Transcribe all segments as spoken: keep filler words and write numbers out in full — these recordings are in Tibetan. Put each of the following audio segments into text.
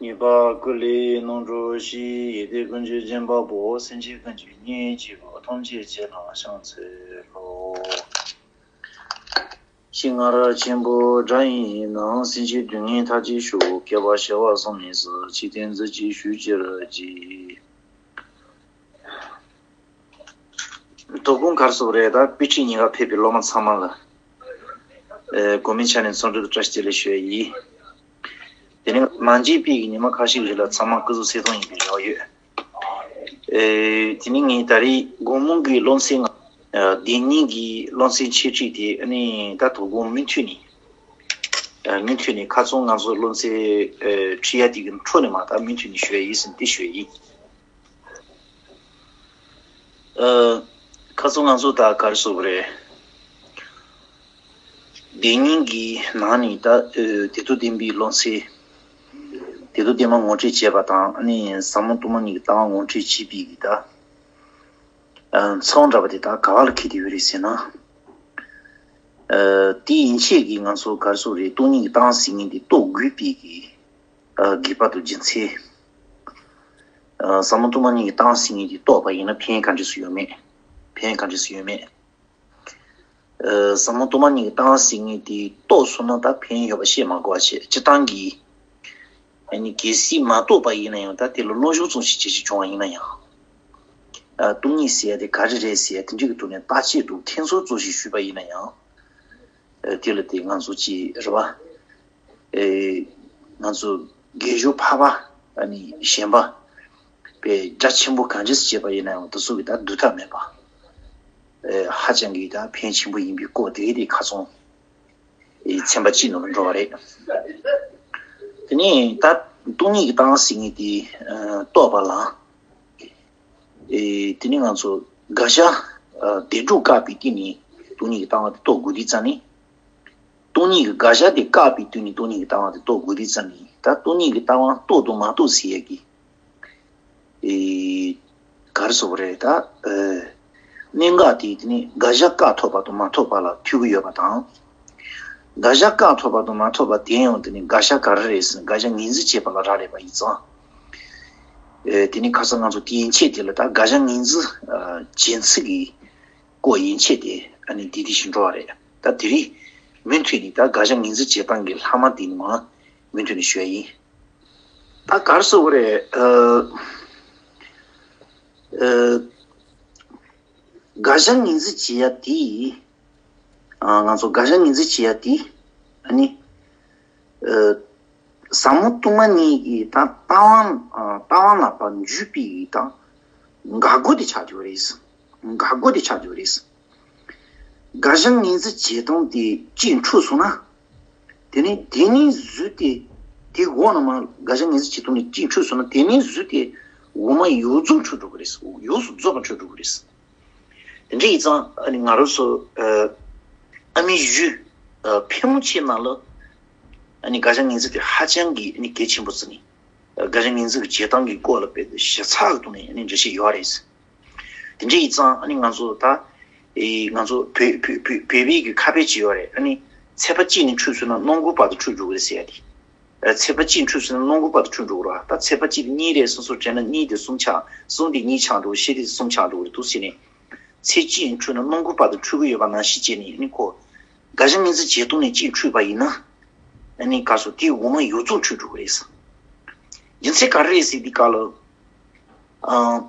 ཉེས་པ་ཀུན་ལས་རྣམ་གྲོལ་ཞིང་། ཡོན་ཏན་ཀུན་གྱི་སྦྱིན་པ་པོ། སེམས་ཅན་ཀུན་གྱི་གཉེན་གཅིག་པུ། ཐམས་ཅད་མཁྱེན་ལ་ཕྱག་འཚལ་ལོ། ཤིང་མངར་ཆེན་པོ་སྒྲ་ཡིན་ནམ། སེམས་ཅན་སྡུག་བསྔལ་མཐའ་ཅན་ཤོག། བསྐལ་པ་བྱེ་བ་གསུམ་ནས་སུ། འཇིག་རྟེན་མཛོད་ཅིག་ཞུ་ཕྱིར་བགྱི། དོ་དགོང་ག་རེ་ཟེར་རེད། ད་དཔེ་ཁྲིད་ཉན་ག་ཕེབས་པའི་སློབ་མ་ཚང་མ་ལ་ཨེ་གོ་མིན་ཆ་ནས་འཚམས་འདྲི་དང་བཀྲ་ཤིས་བདེ་ལེགས་ཞུ་ཡ་ཡིན། དེ་ནས་མ་མཇལ་བའི་ཉི་མ་ཁ་ཤས་རིང་ལ་ཚང་མ་སྐུ་གཟུགས་གསལ་ཐང་ཡིན་པའི་རེ་བ་ཡོད། ཨེ་དེ་ནས་ངས་ད་རེས་དགོང་མོ་གི་སློབ་ཚན་ང་ཨ་དེ་ཉིན་གྱི་སློབ་ཚན་འཆད་ཁྲིད་དེ་ཨ་ནི་ད་དོ་དགོང་མུ་མཐུད་ནས་ཨ་མུ་མཐུད་ནས་ཁ་སང་ང་ཚོ་སློབ་ཚན་ཨེ་ཁྲིད་ཡ་དེ་གི་འཕྲོ་ནས་མ་ད་མུ་མཐུད་ནས་ཞུ་ཡ་ཡིན་ཟེར་ནས་དེ་ཞུ་ཡ་ཡིན། ཨ་ཁ་སང་ང་ཚོ་ད་ག་རེ་ཟེར་དགོས་རེད། དེ་ཉིན་གྱི་ནང་ནས་ད་ཨ་དེ་དུས་བསྟན་པའི་སློབ་ཚན། དེ་དུས་བསྟན་པ་ངོ་སྤྲོད་བྱས་པ་དང་ཨ་ནི་ཟབ་མོ་སྟོང་པ་ཉིད་ཀྱི་ལྟ་བ་ངོ་སྤྲོད་བྱས་པའི་གི་ད་ཨ་ཚིག་འདྲ་པོ་དེ་ད་ག་བ་ལ་འཁེལ་བསྡད་ཡོད་རེད་ཟེར་ན། ཨ་དེ་ཡན་ཆད་ཀྱི་ང་ཚོ་ག་རེ་ཟེར་དགོས་རེད། སྟོང་ཉིད་ཀྱི་ལྟ་བ་ཟེར་མཁན་དེ་རྟོགས་དགོས་པའི་གི་ཨ་དགོས་པ་དང་རྒྱུ་མཚན། ཨ་ཟབ་མོ་སྟོང་པ་ཉིད་ཀྱི་ལྟ་བ་ཟེར་མཁན་དེ་རྟོགས་པ་ཡིན་ན་ཕན་ག་འདྲ་ཞིག་ཡོད་མེད། ཕན་ག་འདྲ་ཞིག་ཡོད་མེད། ཨ་ཟབ་མོ་སྟོང་པ་ཉིད་ཀྱི་ལྟ་བ་ཟེར་མཁན་དེ་རྟོགས་སོང་ན་ད་ཕན་ཡོད་པ་བཤད་མ་དགོས་པ་བྱས། སྤྱིར་བཏང་གི་ཨ་ནི་གལ་སྲིད་མ་རྟོགས་པ་ཡིན་ན་ཡང་ད་དེ་ལ་བློ་སྦྱོང་ཙམ་ཞིག་བྱེད་ཅིག་བྱུང་བ་ཡིན་ན་ཡང་། ཨ་སྟོང་ཉིད་ཟེར་ཡ་དེ་ག་རེ་རེད་ཟེར་ཡ་དེ་འདྲ་གི་ཐོག་ནས་བརྟག་དཔྱད་དང་ཐེ་ཚོམ་ཙམ་ཞིག་ཞུས་པ་ཡིན་ན་ཡང་། ཨ་དེ་ལ་དེ་ང་ཚོ་ཅིག་རེད་བ། ཨེ་ང་ཚོ་དགེ་སྦྱོར་འཕགས་པ་ཨ་ནི་གཞན་པ་པའི་རྒྱ་ཆེན་པོ་གང་ཅི་བྱས་པ་ཡིན་ན་ཡང་དེ་ཚོ་གི་ད་བསྡུར་ཐབས་མེད་པ། ཨེ་ཧ་ཅང་གི་ད་ཕན་ཆེན་པོ་ཡིན་པའི་སྐོར་དེ་དེ་ཁ་སང་ཨེ་ཚན་པ་གཅིག་ནང་ལ་འགྲོ་བ་རེད། དེ་ནས་ད་སྟོང་ཉིད་ཀྱི་ལྟ་བ་ཟེར་མཁན་དེ་ཨ་རྟོགས་པ་ལ། ཨེ་དེ་ནས་ང་ཚོ་དགག་བྱ་ཨ་བདེན་གྲུབ་བཀག་པའི་སྟེང་ནས་སྟོང་ཉིད་ཀྱི་ལྟ་བ་དེ་རྟོགས་དགོས་དུས་ཙང་ནས། སྟོང་ཉིད་ཀྱི་དགག་བྱ་དེ་བཀག་པའི་དུས་ནས་སྟོང་ཉིད་ཀྱི་ལྟ་བ་དེ་རྟོགས་དགོས་དུས་ཙང་ནས། ད་སྟོང་ཉིད་ཀྱི་ལྟ་བ་རྟོགས་དང་མ་རྟོགས་ཟེར་ཡ་གི་ཨེ་ག་རེ་ཟེར་དགོས་རེད། ད་ཨེ་གནད་འགག་དེ་དེ་ནི་དགག་བྱ་བཀག་ཐུབ་པ་དང་མ་ཐུབ་པ་ལ་ཐུག་གི་ཡོད་པ་དང་། དགག་བྱ་བཀག་ཐུབ་པ་དང་མ་ཐུབ་པ་དེ་ཡང་དེ་ནི་དགག་བྱ་ག་རེ་རེད་ཟེར་ན་དགག་བྱ་ངོས་འཛིན་བྱེད་པ་ལ་རག་ལས་པ་ཡིན་ཙང་། ཨེ་དེ་ནི་ཁ་སང་ང་ཚོ་དེ་ཡན་ཆད་དེ་ལ་ད་དགག་བྱ་ངོས་འཛིན་ཨ་བྱེད་ཚུལ་གྱི་སྐོར་ཡན་ཆད་དེ་ཨ་ནི་འདི་འདི་ཞིག་འགྲོ་བ་རེད། ད་དེ་རིང་མུ་མཐུད་ནས་ད་དགག་བྱ་ངོས་འཛིན་བྱེད་སྟངས་ཀྱི་ལྷག་མ་དེ་ནི་མ་མུ་མཐུད་ནས་ཞུ་ཡ་ཡིན། ད་ག་རེ་ཟེར་དགོས་རེད། ཨ་ཨ་དགག་བྱ་ངོས་འཛིན་བྱེད་ཡ་དེ་ཨ་ང་ཚོ་དགག་བྱ་ངོས་འཛིན་བྱེད་ཡ་དེ་ཨ་ནི་ཨ་ཟབ་མོ་སྟོང་པ་ཉིད་ཀྱི་ད་ལྟ་བ་ཨ་ལྟ་བ་ལ་ཕར་འཇུག་པའི་ད་འགག་སྒོ་དེ་ཆགས་ཀྱི་ཡོད་རེད། འགག་སྒོ་དེ་ཆགས་ཀྱི་ཡོད་རེད། དགག་བྱ་ངོས་འཛིན་བྱེད་སྟངས་དེ་གཅིག་འཁྲུལ་སོང་ན། དེ་ནས་དེ་ནས་བཟོས་ཏེ་དེ་འོག་ནས་མར་དགག་བྱ་ངོས་འཛིན་བྱེད་སྟངས་དེ་གཅིག་འཁྲུལ་སོང་ན་དེ་ནས་བཟོས་ཏེ་འོག་མ་ཡོངས་རྫོགས་འཁྲུལ་འགྲོ་གི་རེད། ཡོངས་སུ་རྫོགས་པ་འཁྲུལ་འགྲོ་གི་རེད། དེ་འདྲ་ཡིན་ཙང་ཨ་ནི་ང་རང་ཚོ་ཨ་ཨ་མའི་གཞུང་ཨ་ཕལ་མོ་ཆེ་ནང་ལ་ཨ་ནི་དགག་བྱ་ངོས་འཛིན་དེ་ཧ་ཅང་གི་ཨ་ནི་གལ་ཆེན་པོ་བརྩི་ནས། དགག་བྱ་ངོས་འཛིན་གྱི་བྱེད་སྟངས་ཀྱི་སྐོར་ལ་དཔེ་ཞིབ་ཚགས་ཀྱི་ཐོག་ནས་ཨ་ནི་འགྲེལ་བཤད་ཡོད་རེད། དེ་འདྲ་ཡིན་ཙང་ཨ་ནི་ང་ཚོ་ད་ཨེ་ང་ཚོ་བོད་བོད་བོད་བོད་པའི་གི་ཁ་དཔེ་ཅིག་ཡོད་རེད། ཨ་ནི་ཚེས་པ་གཅིག་ནས་འཁྲུལ་སོང་ན་གནམ་གང་བར་དུ་འཁྲུལ་འགྲོ་གི་རེད་ཟེར་ཡ་དེ། ཨ་ཚེས་པ་གཅིག་འཁྲུལ་སོང་ན་གནམ་གང་བར་དུ་འཁྲུལ་འགྲོ་གི་རེད་བ། ད་ཚེས་པ་གཅིག་དེ་གཉིས་རེད་སོང་སོང་དྲན་ན་གཉིས་དེ་གསུམ་ཆགས། གསུམ་དེ་གཉིས་ཆགས་འགྲོ། བཞི་དེ་གསུམ་ཆགས་འགྲོ་གི་རེད་འདུག་ཟེར་ནས། ཚེས་གཅིག་འཁྲུལ་ན་གནམ་གང་བར་དུ་འཁྲུལ་གི་ཡོད་པ་ནང་བཞིན་བྱས་ནས་ཨ་ནི་ཁོ་དགག་བྱ་ངོས་འཛིན་བྱེད་སྟངས་ནས་གཅིག་འཁྲུལ་པ་ཡིན་ན། ཨ་ནི་ག་སོ་དེའི་འོག་མ་ཡོངས་རྫོགས་འཁྲུལ་འགྲོ་གི་རེད། རྒྱུ་མཚན་ག་རེ་རེད་ཟེར་དུས་སྐབས་ལ། ཨ།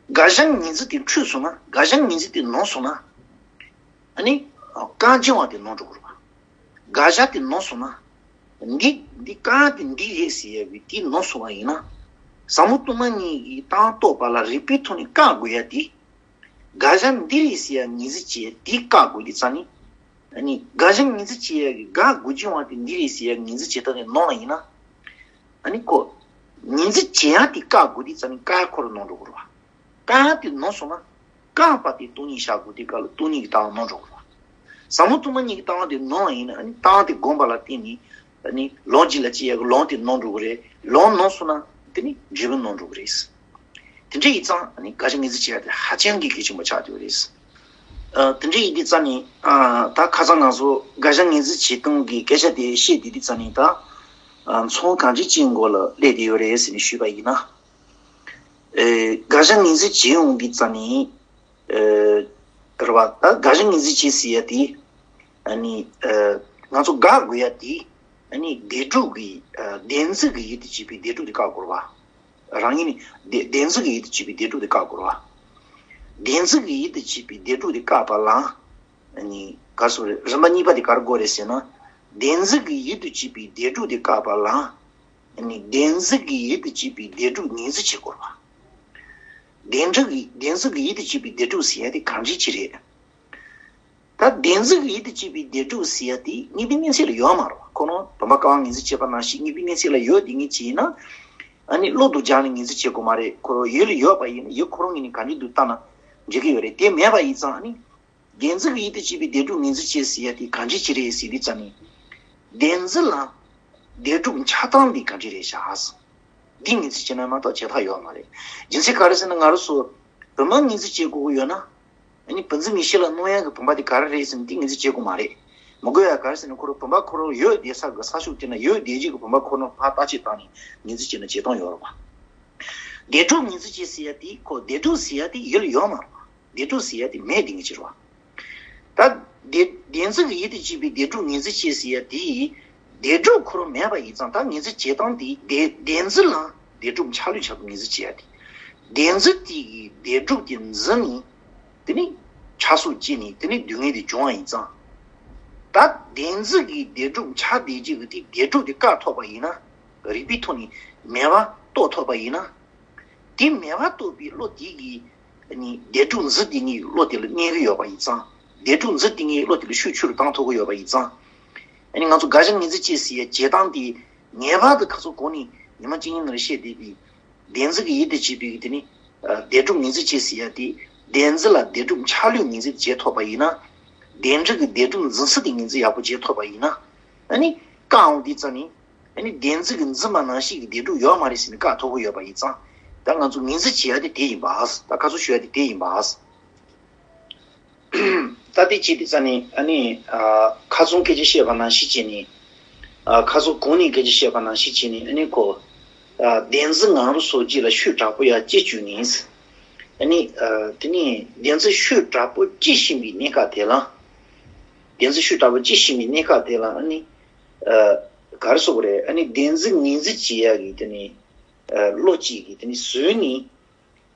དགག་བྱ་ངོས་འཛིན་དེ་འཁྲུལ་སོང་ན། དགག་བྱ་ངོས་འཛིན་དེ་ནོར་སོང་ན། ཨ་ནི། རྐང་རྗེན་པ་དེ་ནོར་འགྲོ་གི་རེད་བ། དགག་བྱ་དེ་ནོར་སོང་ན། འདི་འདི་རྐང་དེ་འདི་རེད་ཟེར་ཡ་གི་དེ་ནོར་སོང་བ་ཡིན་ན། ཟབ་མོ་སྟོང་པ་ཉིད་ཀྱི་ལྟ་བ་རྟོགས་པ་ལ་རིགས་པའི་ཐོག་ནས་བཀག་དགོས་ཡ་དེ། དགག་བྱ་འདི་རེད་ཟེར་ཡ་ངོས་འཛིན་བྱེད་ཡ་དེ་བཀག་དགོས་དུས་ཙང་ནི། ཨ་ནི་དགག་བྱ་ངོས་འཛིན་བྱེད་ཡ་གི་དགག་དགོས་བྱུང་བ་དེ་འདི་རེད་ཟེར་ཡ་ངོས་འཛིན་བྱེད་སྟངས་དེ་ནོར་བ་ཡིན་ན། ཨ་ནི་ཁོ། ངོས་འཛིན་བྱེད་ཡ་དེ་བཀག་དགོས་དུས་ཙང་ནི་བཀག་ཡ་ཁོ་རང་ནོར་འགྲོ་གི་རེད་བ། བཀག་ཡ་དེ་ནོར་སོང་ན། བཀག་པ་དེ་སྟོང་ཉིད་བཞག་དགོས་དུས་སྐབས་ལ་སྟོང་ཉིད་ཀྱི་ལྟ་བ་ནོར་འགྲོ་གི་རེད་བ། ཟབ་མོ་སྟོང་པ་ཉིད་ཀྱི་ལྟ་བ་དེ་ནོར་བ་ཡིན་ན་ཨ་ནི་ལྟ་བ་དེ་བསྒོམ་པ་ལ་བརྟེན་ནས། ཨ་ནི་ལམ་གཅིག་ལ་སྐྱེ་ཡ་གི་ལམ་དེ་ནོར་འགྲོ་གི་རེད། ལམ་ནོར་སོང་ན་དེ་ནི་འབྲས་བུ་ནོར་འགྲོ་གི་རེད། དེ་འདྲ་ཡིན་ཙང་ཨ་ནི་དགག་བྱ་ངོས་འཛིན་བྱེད་ཡ་དེ་ཧ་ཅང་གི་གལ་ཆེན་པོ་ཆགས་བསྡད་ཡོད་རེད། ཨ་དེ་འདྲ་ཡིན་དུས་ཙང་ནི་ཨ་ད་ཁ་སང་ང་ཚོ་དགག་བྱ་ངོས་འཛིན་བྱེད་སྟངས་ཀྱི་སྐད་ཆ་དེ་བཤད་བསྡད་དུས་ཙང་ནི་ད་ ཚོང་གང་ཅི་ཅིག་མགོ་ལ་སླེབས་བསྡད་ཡོད་རེད་ཟེར་ནས་ཞུས་པ་ཡིན་ན། དགག་བྱ་ངོས་འཛིན་བྱེད་ཡོང་དུས་ཙམ་ནས། རེད་བ། ད་དགག་བྱ་ངོས་འཛིན་བྱེད་ཟེར་ཡ་དེ། ཨ་ནི། ང་ཚོ་དགག་དགོས་ཡ་དེ། ཨ་ནི་བདེན་གྲུབ་ཀྱི། བདེན་འཛིན་གྱི་ཡུལ་དུ་བྱེད་པའི་བདེན་གྲུབ་དེ་བཀག་དགོས་རེད་བ། རང་ཉིད་ནི་བདེན་བདེན་འཛིན་གྱི་ཡུལ་དུ་བྱེད་པའི་བདེན་གྲུབ་དེ་བཀག་དགོས་རེད་བ། བདེན་འཛིན་གྱི་ཡུལ་དུ་བྱེད་པའི་བདེན་གྲུབ་དེ་བཀག་པ་ལ། ཨ་ནི་ག་རེ་ཟེར་དགོས་རེད། རིམ་པ་གཉིས་པ་དེ་ག་རེ་དགོས་རེད་ཟེར་ན། བདེན་འཛིན་གྱི་ཡུལ་དུ་བྱེད་པའི་བདེན་གྲུབ་དེ་བཀག་པ་ལ། ཨ་ནི་བདེན་འཛིན་གྱི་ཡུལ་དུ་བྱེད་པའི་བདེན་གྲུབ་ངོས་འཛིན་བྱེད་དགོས་རེད་བ། བདེན་གྲུབ་ཀྱི་བདེན་འཛིན་གྱི་ཡུལ་དུ་བྱེད་པའི་བདེན་གྲུབ་ཟེར་ཡ་དེ་གང་འདྲ་ཅིག་རེད། ད་བདེན་འཛིན་གྱི་ཡུལ་དུ་བྱེད་པའི་བདེན་གྲུབ་ཟེར་ཡ་དེ་དངོས་པོའི་གནས་ཚད་ལ་ཡོད་མ་རེད་བ། ཁོ་རང་བུམ་པ་ཀ་བ་ངོས་འཛིན་བྱེད་པ་ནང་བཞིན་དངོས་པོའི་གནས་ཚད་ལ་ཡོད་དེ་ངེས་བྱས་ན། ཨ་ནི་བློ་དང་སྦྱར་ནས་ངོས་འཛིན་བྱེད་དགོས་མ་རེད། ཁོ་རང་ཡུལ་ལ་ཡོད་པ་ཡིན་ན་ཡུལ་ཁོ་རང་ངོས་ནས་གང་འདྲ་འདུག་བལྟས་ན་འགྲིག་གི་ཡོད་རེད། དེ་མེད་པ་ཡིན་ཙང་ཨ་ནི། བདེན་འཛིན་གྱི་ཡུལ་དུ་བྱེད་པའི་བདེན་གྲུབ་ངོས་འཛིན་བྱེད་ཟེར་ཡ་དེ་གང་འདྲ་ཅིག་རེད་ཟེར་དུས་ཙམ་ནས། བདེན་འཛིན་ལ་བདེན་གྲུབ་འཆར་སྟངས་འདི་གང་འདྲ་རེད་ཤག་འདི་ངོས་འཛིན་བྱས་ན་མ་གཏོགས་བྱེད་ཐབས་ཡོད་མ་རེད། རྒྱུ་མཚན་ག་རེ་ཟེར་ན་ང་རང་ཚོ་བུམ་པ་ངོས་འཛིན་བྱེད་དགོས་ཀྱི་ཡོད་ན། ཨ་ནི་བུམ་འཛིན་མིག་ཤེས་ལ་སྣང་ཡག་གི་བུམ་པ་དེ་ག་རེ་རེད་ཟེར་ན་འདི་ངོས་འཛིན་བྱེད་དགོས་མ་རེད། མི་དགོས་ཡ། ག་རེ་ཟེར་ན་ཁོ་རང་བུམ་པ་ཁོ་རང་ཡོད་བསྡད་ས་གི་ས་ཕྱོགས་དེ་ན་ཡོད་བསྡད་རྒྱུ་གི་བུམ་པ་ཁོ་རང་ཕར་བརྟག་དཔྱད་བཏང་ནས་ངོས་འཛིན་བྱས་ན་བྱེད་སྟངས་ཡོད་རེད་བ། བདེན་གྲུབ་ངོས་འཛིན་བྱེད་ཟེར་ཡ་དེ་ཁོ་བདེན་གྲུབ་ཟེར་ཡ་དེ་ཡུལ་ལ་ཡོད་མ་རེད་བ། བདེན་གྲུབ་ཟེར་ཡ་དེ་མེད་དེ་ངེས་ཅིག་རེད་བ། ད་བདེན་བདེན་འཛིན་གྱི་ཡུལ་དུ་བྱེད་པའི་བདེན་གྲུབ་ངོས་འཛིན་བྱེད་ཟེར་ཡ་དེ་བདེན་གྲུབ་ཁོ་རང་མེད་པ་ཡིན་ཙང་ད་ངོས་འཛིན་བྱེད་སྟངས་དེ་བདེན་བདེན་འཛིན་ལ་བདེན་གྲུབ་འཆར་ལུགས་འཆར་སྒོ་ངོས་འཛིན་བྱེད་ཡ་དེ། བདེན་འཛིན་དེ་གིས་བདེན་གྲུབ་དེ་འཛིན་ནས་དེ་ནས་འཆར་སོ་བྱས་ནས་དེ་ནས་སྡུག་བསྔལ་དེ་བྱུང་བ་ཡིན་ཙང་། ད་བདེན་འཛིན་གྱིས་བདེན་གྲུབ་འཆར་བསྡད་རྒྱུ་གི་དེ་བདེན་གྲུབ་དེ་བཀག་ཐུབ་པ་ཡིན་ན། རིགས་པའི་ཐོག་ནས་མེད་པ་རྟོགས་ཐུབ་པ་ཡིན་ན། དེ་མེད་པ་རྟོགས་པའི་བློ་དེ་གིས་ནི་བདེན་གྲུབ་འཛིན་དེ་ངའི་བློ་དེ་ལ་གནས་ཀྱི་ཡོད་པ་ཡིན་ཙང་། བདེན་གྲུབ་འཛིན་དེ་ངའི་བློ་དེ་ལ་ཤུགས་ཆེ་རུ་བཏང་ཐུབ་ཀྱི་ཡོད་པ་ཡིན་ཙང་། ཨ་ནི་ང་ཚོ་དགག་བྱ་ངོས་འཛིན་བྱེད་ཟེར་ཡའི་བྱེད་སྟངས་དེ་ངེས་པར་དུ་ཁ་སང་གོང་ནས་ཉི་མ་གཅིག་གཉིས་ནང་བཤད་བསྡད་པའི་བདེན་འཛིན་གྱི་ཡུལ་དུ་བྱེད་པའི་དེ་ནི་བདེན་གྲུབ་ངོས་འཛིན་བྱེད་ཟེར་ཡ་དེ། བདེན་འཛིན་ལ་བདེན་གྲུབ་འཆར་ལུགས་ངོས་འཛིན་བྱེད་ཐུབ་པ་ཡིན་ན། བདེན་གྲུབ་ཀྱི་བདེན་གྲུབ་འཛིན་ས་དེ་ངོས་འཛིན་ཡག་པོ་བྱེད་ཐུབ་པ་ཡིན་ན། ཨ་ནི་བཀག་འོང་དུས་ཙམ་ནས། ཨ་ནི་བདེན་འཛིན་གྱིས་འཛིན་པ་ནང་བཞིན་གྱི་བདེན་གྲུབ་ཡོད་མ་རེད་ཟེར་ནས་བཀག་ཐུབ་ཀྱི་ཡོད་པ་ཡིན་ཙང་། ད་ང་ཚོ་ངོས་འཛིན་བྱེད་ཡ་དེ་དེ་ཡིན་པ། ད་ཁ་སང་ཞུ་ཡ་དེ་དེ་ཡིན་པ། ད་དེ་བྱེད་དུས་ཙམ་ནས་ཨ་ནི་ཁ་སང་སྐད་ཆ་བཤད་པ་ནང་བཞིན་བྱས་ནས། ཁ་སང་གོང་ནས་སྐད་ཆ་བཤད་པ་ནང་བཞིན་བྱས་ནས་ཨ་ནི་ཁོ། བདེན་འཛིན་ངང་རུ་སོ་སྐྱེ་ལ་ཤུགས་དྲག་པོ་ཡ་སྐྱེ་བཅུག་ནས། ཨ་ནི། དེ་ནས་བདེན་འཛིན་ཤུགས་དྲག་པོ་སྐྱེ་བཞིན་པའི་གནས་སྐབས་དེ་ལ། བདེན་འཛིན་ཤུགས་དྲག་པོ་སྐྱེ་བཞིན་པའི་གནས་སྐབས་དེ་ལ་ཨ་ནི། ག་རེ་ཟེར་དགོས་རེད། ཨ་ནི་བདེན་འཛིན་ངོས་འཛིན་བྱེད་ཡག་གི་དེ་ནི། བློ་གཅིག་གིས་དེ་ནི་བཟོས་ནས།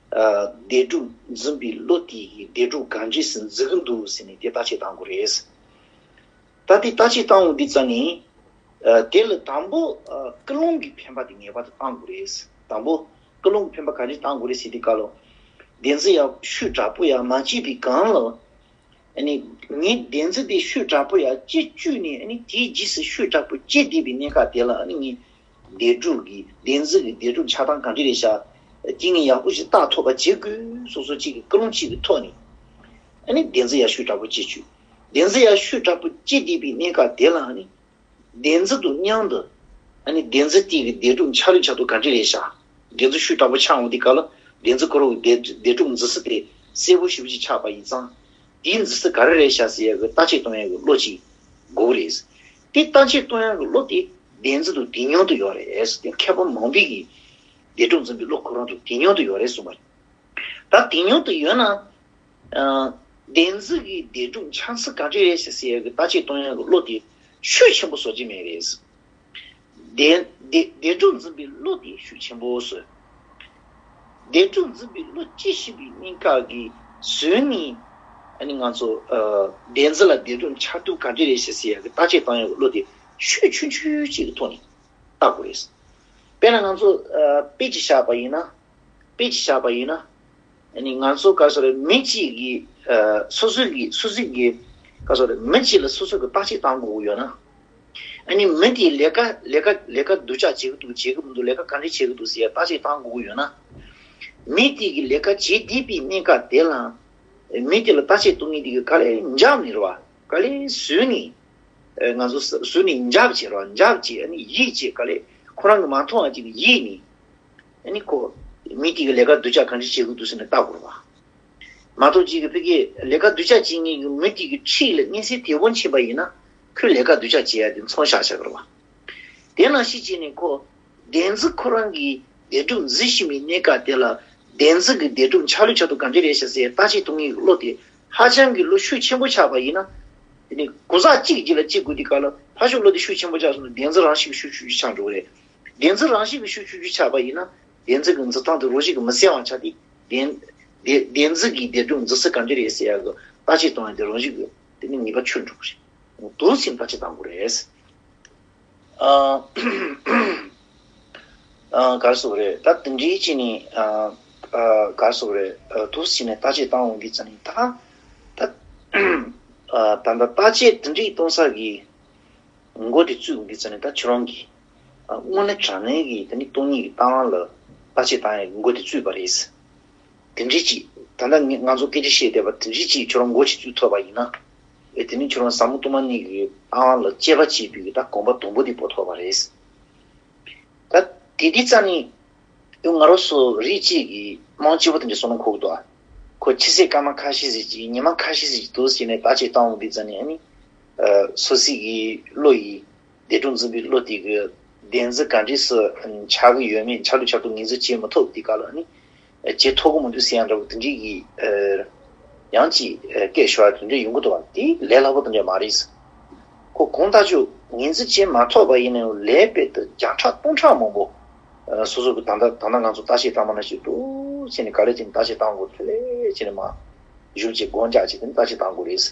བདེན་གྲུབ་འཛིན་པའི་བློ་དེ་གིས་བདེན་གྲུབ་གང་འདྲས་སུ་འཛིན་གྱི་འདུག་ཟེར་ནས་དེ་བརྟག་དཔྱད་གཏང་དགོས་རེད། ད་དེ་བརྟག་དཔྱད་གཏང་འོང་དུས་ཙམ་ནས། དེ་ལ་དང་པོ། ཀུན་སློང་གི་འཕེན་པ་དེ་ངེས་པར་དུ་གཏང་དགོས་རེད། དང་པོ། ཀུན་སློང་གི་འཕེན་པ་ག་འདྲས་གཏང་དགོས་རེད་ཟེར་དུས་སྐབས་ལ། བདེན་འཛིན་ཡག་ཤུགས་དྲག་པོ་ཡང་མ་སྐྱེས་པའི་སྒང་ལ། ཨ་ནི། ངའི་བདེན་འཛིན་དེ་ཤུགས་དྲག་པོ་ཡང་སྐྱེ་བཅུག་ནས་ཨ་ནི་དེའི་རྗེས་སུ་ཤུགས་དྲག་པོ་སྐྱེ་བསྡད་པའི་གནས་སྐབས་དེ་ལ་ཨ་ནི་ངས། བདེན་གྲུབ་ཀྱི་བདེན་འཛིན་གྱི་བདེན་གྲུབ་འཆར་སྟངས་གང་འདྲ་རེད་ཤག་སྐྱེ་ངེས་ཡག་པོ་ཞིག་བརྟག་ཐུབ་པ་བྱེད་དགོས་སོ་སོ་གཅིག་གི་ཀུན་སློང་གཅིག་གི་ཐོག་ནས། ཨ་ནི་བདེན་འཛིན་ཡང་ཤུགས་དྲག་པོ་སྐྱེ་བཅུག་བདེན་འཛིན་ཡང་ཤུགས་དྲག་པོ་སྐྱེ་བསྡད་པའི་གནས་སྐབས་དེ་ལ་ཨ་ནི། བདེན་འཛིན་དང་མཉམ་དུ། ཨ་ནི་བདེན་འཛིན་དེ་གི་བདེན་གྲུབ་འཆར་ལུགས་འཆར་སྟངས་གང་འདྲ་རེད་ཤག་བདེན་འཛིན་ཤུགས་དྲག་པོ་ཆགས་འོང་དུས་སྐབས་ལ་བདེན་འཛིན་ཁོ་རང་གི་བདེན་བདེན་གྲུབ་འཛིན་ས་དེ་གསལ་པོ་ཞེ་པོ་ཅིག་ཆགས་པ་ཡིན་ཙང་། དེའི་འཛིན་ས་ག་རེ་རེད་ཤག་ཟེར་ཡག་གི་བརྟག་དཔྱད་གཏོང་ཡག་གི་བློ་གཅིག་དགོས་རེད། དེ་བརྟག་དཔྱད་གཏོང་ཡག་གི་བློ་དེ་བདེན་འཛིན་དང་དེ་མཉམ་དུ་ཡོད་རེད། དེ་མཁས་པ་མང་པོས་ཀྱིས་བདེན་གྲུབ་འཛིན་པའི་བློ་ཁོ་རང་དང་དེ་མཉམ་དུ་ཡོད་རེད་གསུངས་པ་རེད། ད་དེ་མཉམ་དུ་ཡོད་ན། ཨ། བདེན་འཛིན་གྱི་བདེན་གྲུབ་འཆར་ས་ག་འདྲ་རེད་ཟེར་ཡག་གི་བརྟག་དཔྱད་གཏོང་ཡག་གི་བློ་དེ་ཤུགས་ཆེན་པོ་བཟོ་གི་མེད་རེད། བདེན་བདེན་བདེན་གྲུབ་འཛིན་པའི་བློ་དེ་ཤུགས་ཆེན་པོ་བཟོས། བདེན་གྲུབ་འཛིན་པའི་བློ་སྐྱེ་བཞིན་པའི་གནས་སྐབས་ཀྱི་བཟོས་ནས། ཨ་ནི་ང་ཚོ། ཨ། བདེན་འཛིན་ལ་བདེན་གྲུབ་འཆར་ཐུབ་ག་འདྲ་རེད་ཟེར་ཟེར་ཡག་གི་བརྟག་དཔྱད་གཏོང་ཡག་གི་བློ་དེ་ཤུགས་ཆུང་ཆུང་ཅིག་གི་ཐོག་ནས་བལྟ་དགོས་རེད། དཔེར་ན་ང་ཚོ། ཨ། དཔེ་ཅིག་བཞག་པ་ཡིན་ན། དཔེ་ཅིག་བཞག་པ་ཡིན་ན། ཨ་ནི་ང་ཚོ་ག་རེ་ཟེར་རེད། མི་གཅིག་གིས། ཨ། སོ་སོ་གི་སོ་སོ་གི་ག་རེ་ཟེར་རེད། མི་གཅིག་ལ་སོ་སོ་གི་བརྟག་དཔྱད་གཏང་དགོས་ཀྱི་ཡོད་ན། ཨ་ནི་མི་དེའི་ལས་ཀ་ལས་ཀ་ལས་ཀ་སྡུག་ཅག་བྱེད་ཀྱི་འདུག་བྱེད་ཀྱི་མི་འདུག་ལས་ཀ་ག་འདྲས་བྱེད་ཀྱི་འདུག་ཟེར་ཡ་བརྟག་དཔྱད་གཏང་དགོས་ཀྱི་ཡོད་ན། མི་དེ་གི་ལས་ཀ་བྱེད་བསྡད་པའི་གནས་སྐབས་དེ་ལ། མི་དེ་ལ་བརྟག་དཔྱད་གཏོང་མཁན་དེ་གི་ག་ལེ་འཇབ་ནས་རེད་བ། ག་ལེ་བཟོས་ནས། ཨ། ང་ཚོ་བཟོས་ནས་འཇབ་བྱས་རེད་བ། འཇབ་བྱས་ཨ་ནི་ཡིད་བྱས་ག་ལེ་ཁོ་རང་གི་མ་མཐོང་བ་ཅིག་ཡིད་ནས། ཨ་ནི་ཁོ། མི་དེ་གི་ལས་ཀ་སྡུག་ཅག་གང་འདྲ་བྱེད་ཀྱི་འདུག་ཟེར་ནས་བལྟ་དགོས་རེད་བ། མ་གཏོགས་ཅིག་གི་ཕ་གིའི་ལས་ཀ་སྡུག་ཅག་བྱེད་མཁན་གྱི་མི་དེ་གི་འཁྲིས་ལ་མངོན་གསལ་དོད་པོ་ཕྱིན་པ་ཡིན་ན་ཁོས་ལས་ཀ་སྡུག་ཅག་བྱེད་ཡ་དེ་མཚོན་བཞག་བཞག་གི་རེད་བ། དེ་ནང་བཞིན་བྱས་ནས་ཁོ་བདེན་རྫུན་ཁོ་རང་གིས་བདེན་གྲུབ་འཛིན་བཞིན་པའི་གནས་སྐབས་དེ་ལ་བདེན་རྫུན་གྱི་བདེན་གྲུབ་འཆར་ལུགས་འཆར་སྡུད་ག་འདྲ་རེད་ཤག་ཟེར་བརྟག་དཔྱད་གཏོང་མཁན་གྱི་བློ་དེ་ཧ་ཅང་གི་བློ་ཤུགས་ཆེན་པོ་ཆགས་པ་ཡིན་ན། དེ་ནི་གོ་ས་གཅིག་གཅིག་ལ་གཅིག་དགོས་དུས་སྐབས་ལ་ཕར་ཕྱོགས་བློ་དེ་ཤུགས་ཆེན་པོ་ཆགས་སོང་ན་བདེན་རྫུན་རང་བཞིན་གྱི་ཤུགས་ཆུང་ཆུང་ཆགས་འགྲོ་གི་རེད། བདེན་རྫུན་རང་བཞིན་གྱི་ཤུགས་ཆུང་ཆུང་ཆགས་པ་ཡིན་ན་བདེན་རྫུན་གྱི་འཛིན་སྟངས་དེ་རོ་གཅིག་གི་མི་གསལ་བ་ཆགས་ཏེ། བདེན་བདེན་བདེན་རྫུན་གྱི་བདེན་གྲུབ་འཛིན་ས་ག་འདྲ་རེད་ཟེར་ཡག་གི་བརྟག་དཔྱད་གཏོང་ཡག་དེ་རང་བཞིན་གྱི་དེ་ནི་ནུས་པ་ཆུང་འགྲོ་གི་རེད། འདུག་སེ་བརྟག་དཔྱད་གཏང་དགོས་རེད། ཨ། ཨ། ག་རེ་ཟེར་དགོས་རེད། ད་དེ་འདྲའི་ཅིག་ནི། ཨ། ཨ། ག་རེ་ཟེར་དགོས་རེད། ཨ། འདུག་སེ་ནས་བརྟག་དཔྱད་བཏང་འོང་དུས་ཙ་ནི་ད། ད། ཨ། ད་ལྟ་བརྟག་དཔྱད་དེ་འདྲའི་གཏོང་ས་གི་མགོ་དེ་བཙུགས་འོང་དུས་ཙ་ནི་ད་ཁྱོད་རང་གི། ཨ། དངོས་གནས་དྲང་གནས་ཀྱི་དེ་ནི་སྟོང་ཉིད་ཀྱི་ལྟ་བ་ལ་བརྟག་དཔྱད་བཏང་ཡག་གི་མགོ་དེ་བཙུགས་པ་རེད། དེ་འདྲའི་ཅིག་ད་ལྟ་ངས་ང་ཚོ་སྐད་ཆ་བཤད་བསྡད་པ་དེ་འདྲའི་ཅིག་ཁྱོད་རང་མགོ་ཅིག་བཙུགས་ཐུབ་པ་ཡིན་ན། ཨེ། དེ་ནི་ཁྱོད་རང་ཟབ་མོ་སྟོང་པ་ཉིད་ཀྱི་ལྟ་བ་ལ་དཔྱད་པ་བྱེད་པའི་ད་གོམ་པ་དང་པོ་དེ་སྤོ་ཐུབ་པ་རེད། ད་དེ་དུས་ཙ་ནི་ཡང་ང་རང་ཚོ་རིགས་གཅིག་གི་དམངས་གཅིག་པོ་དེ་འདྲ་བསམ་བློ་འཁོར་གི་འདུག་ཨ། ཁོ་ཕྱི་ཚེས་སྐར་མ་ཁ་ཤས་ཤིག་ཅིག་ཉི་མ་ཁ་ཤས་ཤིག་འདུག་ཟེར་ནས་བརྟག་དཔྱད་བཏང་འོང་དུས་ཙ་ནི་ཨ་ནི། ཨ། སོ་སོ་གི་བློ་ཡིས། བདེན་གྲུབ་འཛིན་པའི་བློ་དེ་གི་བདེན་རྫུན་ག་འདྲས་སུ་འཆར་གི་ཡོད་མེད་འཆར་ལུགས་འཆར་སྡུད་ངོས་འཛིན་བྱེད་མི་ཐུབ་དེ་ག་ལ་ནི་བྱེད་ཐུབ་གི་མི་འདུག་ཟེར་ཡ་འདྲ་བོ་དེ་འདྲའི་གི་ཡང་ཅིག་སྐད་ཤོར་བ་དེ་འདྲ་ཡོང་གི་འདུག་བ། དེ་ལས་སླ་པོ་དེ་འདྲ་མ་རེད། ཁོ་གང་ལྟར་ཅིག་ངོས་འཛིན་བྱེད་མ་ཐུབ་པ་ཡིན་ན་ཡང་ལས་རྦད་དེ་བརྒྱ་ཕྲག་སྟོང་ཕྲག་མང་པོ་སོ་སོ་གི་ད་ལྟ་ད་ལྟ་ང་ཚོ་བརྟག་དཔྱད་བཏང་བ་ནང་བཞིན་འདུག་ཟེར་ནས་ག་ལེར་བྱས་ནས་བརྟག་དཔྱད་བཏང་དགོས། ལྷོད་ལྷོད་བྱས་ནས་མར་གཞུང་བྱས་སྒོ་འཇགས་བྱས་དེ་ནས་བརྟག་དཔྱད་བཏང་དགོས་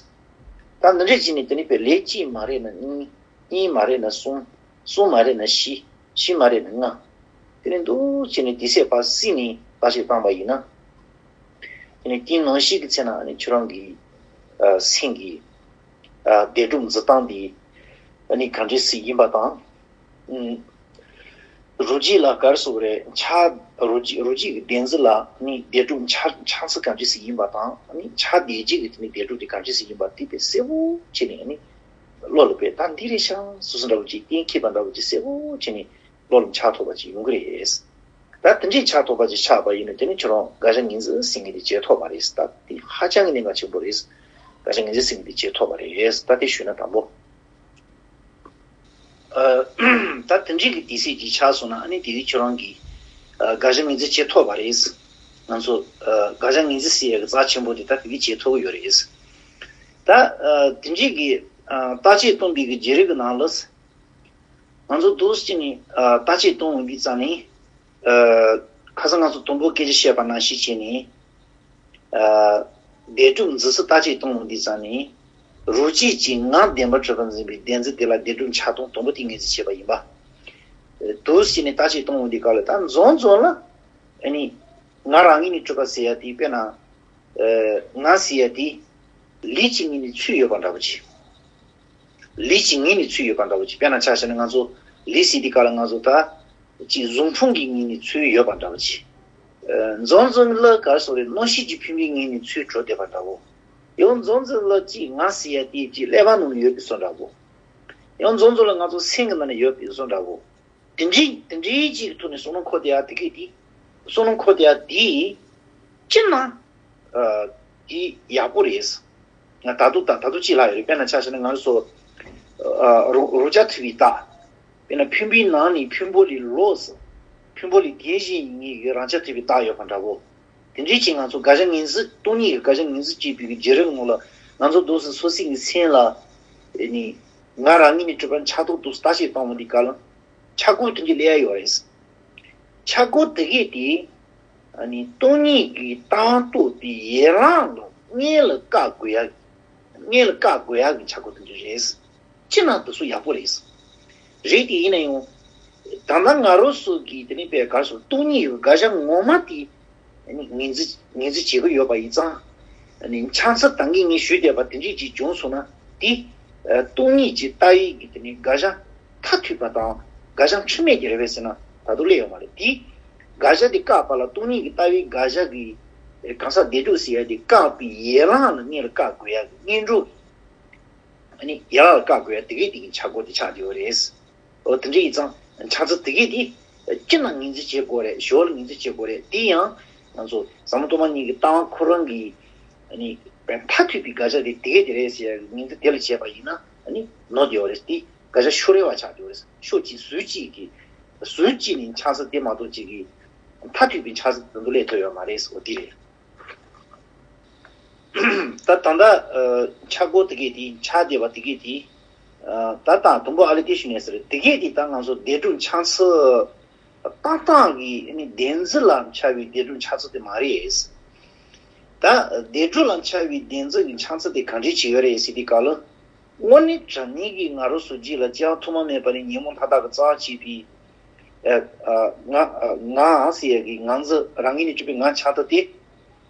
རེད། ད་འདི་འདྲས་བྱས་ནས་དེ་ནས་པའི་ལས་གཅིག་མ་རེད་ན་གཉིས། གཉིས་མ་རེད་ན་གསུམ། གསུམ་མ་རེད་ན་བཞི། བཞི་མ་རེད་ན་ལྔ། དེ་ནས་འདུག་བྱས་ནས་དེ་ཚད་ཕར་བསྲིངས་ནས་བརྟག་དཔྱད་བཏང་པ་ཡིན་ན། དེ་ནས་དེའི་ནང་བཞིན་གྱི་ཚེ་ན་ཨ་ནི་ཁྱོད་རང་གི་ཨ་སེམས་ཀྱི་ཨ་བདེན་གྲུབ་འཛིན་སྟངས་འདི་ཨ་ནི་ག་འདྲས་སེ་ཡིན་པ་དང་། ཨུམ། རོ་གཅིག་ལ་ག་རེ་ཟེར་དགོས་རེད། འཆར། རོ་གཅིག་རོ་གཅིག་གི་བདེན་རྫུན་ལ་ནི་བདེན་གྲུབ་འཆར་འཆར་ཚུལ་ག་འདྲས་སེ་ཡིན་པ་དང་ནི་འཆར་བདེན་བྱེད་ཀྱི་དེ་ནི་བདེན་གྲུབ་དེ་ག་འདྲས་སེ་ཡིན་པ་དེ་དཔེ་གསལ་པོ་བྱས་ནས་ནི་བློ་ལ་དཔེ་ད་འདི་རེད་ཤག་སོ་སོ་འདྲ་བོ་ཅིག་གཏན་འཁེལ་བ་འདྲ་བོ་ཅིག་གསལ་པོ་བྱས་ནས་བློ་ལ་འཆར་ཐུབ་པ་ཅིག་ཡོང་གི་རེད། ད་དེ་འདྲས་འཆར་ཐུབ་པ་ཅིག་ཆགས་པ་ཡིན་ན་དེ་ནི་ཁྱོད་རང་དགག་བྱ་ངོས་འཛིན་ཟེར་མཁན་དེ་བྱེད་ཐུབ་པ་རེད། ད་དེ་ཧ་ཅང་གི་གནད་འགག་ཆེན་པོ་རེད། དགག་བྱ་ངོས་འཛིན་ཟེར་མཁན་དེ་བྱེད་ཐུབ་པ་རེད། ད་དེ་ཞུས་ན་དང་པོ། ཨ། ད་དེ་འདྲའི་གི་དུས་ཚོད་ཅིག་ཆགས་སོང་ན་ཨ་ནི་དེ་རིང་ཁྱོད་རང་གིས་ཨ་དགག་བྱ་ངོས་འཛིན་བྱེད་ཐུབ་པ་རེད། ང་ཚོ་ཨ་དགག་བྱ་ངོས་འཛིན་ཟེར་ཡག་གི་རྩ་ཆེན་པོ་དེ་ད་དེ་གིས་བྱེད་ཐུབ་ཀྱི་ཡོད་རེད། ད་ཨ་དེ་འདྲའི་གི་ཨ་བརྟག་དཔྱད་གཏོང་བའི་གི་བརྒྱུད་རིམ་གི་ནང་ལ་ང་ཚོ་འདུག་སེ་བྱས་ནས་ཨ་བརྟག་དཔྱད་གཏོང་འོང་དུས་ཙ་ནས། ཨ། ཁ་སང་ང་ཚོ་དང་པོ་སྐད་ཆ་བཤད་པ་ནང་བཞིན་བྱས་ནས། ཨ། བདེན་གྲུབ་འཛིན་ས་བརྟག་དཔྱད་གཏོང་འོང་དུས་ཙ་ནས། རོ་གཅིག་གིས་ངའི་བདེན་པར་གྲུབ་པར་འཛིན་པའི་བདེན་རྫུན་དེ་ལ་བདེན་གྲུབ་འཆར་སྟངས་དང་པོ་དེ་ངོས་འཛིན་བྱས་པ་ཡིན་པ། འདུག་སེ་བྱས་ནས་བརྟག་དཔྱད་གཏོང་འོང་དུས་སྐབས་ལ་ད་འཛོམས་འཛོམས་ལ། ཨ་ནི། ང་རང་ངོས་ནས་གྲུབ་པ་ཟེར་ཡ་དེ་དཔེར་ན། ཨ། ང་ཟེར་ཡ་དེ། ལུས་ཀྱི་ངོས་ནས་ཚུད་ཡོད་པ་འདྲ་པོ་ཅིག་ལུས་ཀྱི་ངོས་ནས་ཚུད་ཡོད་པ་འདྲ་པོ་ཅིག་དཔེར་ན་ཆ་བཞག་ན་ང་ཚོ་ལུས་ཟེར་དུས་སྐབས་ལ་ང་ཚོ་ད་ཅིག་གཟུགས་ཕུང་གི་ངོས་ནས་ཚུད་ཡོད་པ་འདྲ་པོ་ཅིག་ཨ། འཛོམས་འཛོམས་ལ་ག་རེ་ཟེར་དགོས་རེད། རྣམ་ཤེས་ཀྱི་འཕེན་པའི་ངོས་ནས་ཚུད་འགྲོ་བསྡད་པ་འདྲ་བོ། ཡང་འཛོམས་འཛོམས་ལ་ཅིག་ང་ཟེར་ཡ་དེ་ཅིག་ཀླད་པ་ནང་ལ་ཡོད་པའི་བཟོ་འདྲ་བོ། ཡང་འཛོམས་འཛོམས་ལ་ང་ཚོ་སེམས་ཀྱི་ནང་ན་ཡོད་པའི་བཟོ་འདྲ་བོ། དེ་འདྲའི་དེ་འདྲའི་ཅིག་གི་ཐོག་ནས་བསམ་བློ་འཁོར་བསྡད་ཡ་དེ་གས་དེ། བསམ་བློ་འཁོར་བསྡད་ཡ་དེ། སྤྱིར་ན། ཨ། དེ་ཡག་པོ་རེད། ང་ད་དུང་ད་ད་དུང་ཅིག་ལྷག་ཡོད་རེད། དཔེར་ན་ཆ་བཞག་ན་ང་ཚོ། ཨ། རོ་རོ་བརྒྱ་ཐུབ་པའི་རྟགས། དཔེར་ན་ཕུང་པོའི་ནང་ནས་ཕུང་པོ་ལས་ལོག་སོང་། ཕུང་པོ་ལས་བརྒལ་བཞིན་ཡིན་ཡོད་རང་རྐྱ་ཐུབ་པའི་རྟགས་ཡོད་པ་འདྲ་བོ། དེ་འདྲའི་ཅིག་ང་ཚོ་དགག་བྱ་ངོས་འཛིན་སྟོང་ཉིད་ཀྱི་དགག་བྱ་ངོས་འཛིན་བྱེད་པའི་བརྒྱུད་རིམ་ནང་ལ་ང་ཚོ་འདུག་སེ་སོ་སོའི་སེམས་ལ། ཨ་ནི། ང་རང་ངོས་ནས་གྲུབ་པ་འཆར་སྟངས་འདུག་སེ་བརྟག་དཔྱད་བཏང་བ་འདི་ག་ལ། འཆར་སྒོ་དེ་འདྲ་སླེབས་ཡ་ཡོད་རེད། འཆར་སྒོ་དེ་གས་དེ། ཨ་ནི་སྟོང་ཉིད་ཀྱི་ལྟ་སྟངས་དེ་ཡན་ལག་ལ་སྔོན་ལ་བཀག་དགོས་ཡ། སྔོན་ལ་བཀག་དགོས་ཡ་གི་འཆར་སྒོ་དེ་འདྲ་རེད། སྤྱིར་ན་དེ་ཚོ་ཡག་པོ་རེད། རེད་དེ་ཡིན་ན་ཡང་། ད་ལྟ་ང་རང་ཚོ་གིས་དེ་ནས་པའི་ག་རེ་ཟེར་སྟོང་ཉིད་ཀྱི་དགག་བྱ་ངོ་མ་དེ། ངོས་འཛིན་ངོས་འཛིན་བྱེད་ཀྱི་ཡོད་པ་ཡིན་ཙང་། འཆར་ཚུལ་ད་གིན་ངས་ཞུས་བསྡད་པ་དེ་འདྲས་ཅིག་བྱུང་སོང་ན་དེ། སྟོང་ཉིད་ཀྱི་ལྟ་བའི་གི་དེ་ནས་དགག་བྱ་མཐར་ཐུག་པ་དང་དགག་བྱ་འཁྲུལ་མེད་ཀྱི་རེད་པས་ཟེར་ན་ད་དུང་སླེབས་ཡོད་མ་རེད་དེ། དགག་བྱ་དེ་བཀག་པ་ལ་སྟོང་ཉིད་ཀྱི་ལྟ་བའི་དགག་བྱ་གི་གང་ཟག་བདེན་གྲུབ་ཟེར་ཡ་དེ་བཀག་པའི་ཡན་ལག་ལ་སྔོན་ལ་བཀག་དགོས་ཡ་གི་སྔོན་འགྲོ་གི། ཨ་ནི་ཡར་བཀག་དགོས་ཡ་དེ་གས་དེ་གི་འཆར་སྒོ་དེ་ཆགས་བསྡད་ཡོད་རེད། འོ་དེ་འདྲ་ཡིན་ཙང་འཆར་ཚུལ་དེ་གས་དེ་སྤྱིར་ན་ངོས་འཛིན་བྱེད་དགོས་རེད། ཞོར་ལ་ངོས་འཛིན་བྱེད་དགོས་རེད། དེ་ཡང་ང་ཚོ་ཟབ་མོ་སྟོང་པ་ཉིད་ཀྱི་ལྟ་བ་ཁོ་རང་གི་ཨ་ནི་མཐར་ཐུག་པའི་དགག་བྱ་དེ་དེ་གས་དེ་རེད་ཟེར་ཡ་ངོས་འཛིན་དེ་ལ་བྱས་པ་ཡིན་ན་ཨ་ནི་ནོར་བསྡད་ཡོད་རེད། དེ་ དགག་བྱ་ཤོར་རེ་བ་ཆགས་འགྲོ་རེད། ཤོག་གཅིག་ཟུར་གཅིག་གི་ཟུར་གཅིག་ནས་འཆར་ས་དེ་མ་གཏོགས་གཅིག་གི་མཐའ་གཅིག་པའི་འཆར་ས་དེ་ཚོ་སླེབས་ཐུབ་ཡོད་མ་རེད་ཟེར་བ་དེ་རེད། ད་ད་ལྟ་འཆར་སྒོ་དེ་གས་དེ་འཆར་བསྡད་པ་དེ་གས་དེ་ད་ད་དུམ་བུ་ཨ་ལེ་དེ་ཞུ་ནས་ཟེར་དེ་གས་དེ་ད་ང་ཚོ་འདས་གྲུབ་འཆར་ཚུལ་ཏག་ཏག་གི་ཨ་ནི་བདེན་རྫུན་ལ་འཆར་བའི་འདས་གྲུབ་འཆར་ཚུལ་དེ་མ་རེད། ད་འདས་གྲུབ་ལ་འཆར་བའི་བདེན་རྫུན་གྱི་འཆར་ཚུལ་དེ་གང་འདྲ་ཞིག་ཡོད་རེད་ཟེར་དུས་སྐབས་ལ། དངོས་གནས་དྲང་གནས་ཀྱི་ང་རང་ཚོ་རྗེས་ལ་སྤྱི་ཡང་ཐོག་མ་མེད་པ་ནས་ཉོན་མོངས་མཐའ་དག་གི་རྩ་བ་བྱས་པའི་ཨ་ཨ་ང་ཨ་ང་ཟེར་ཡ་གི་ང་ཚོ་རང་ངོས་ནས་གྲུབ་པའི་ང་འཆར་ཐབས་དེ།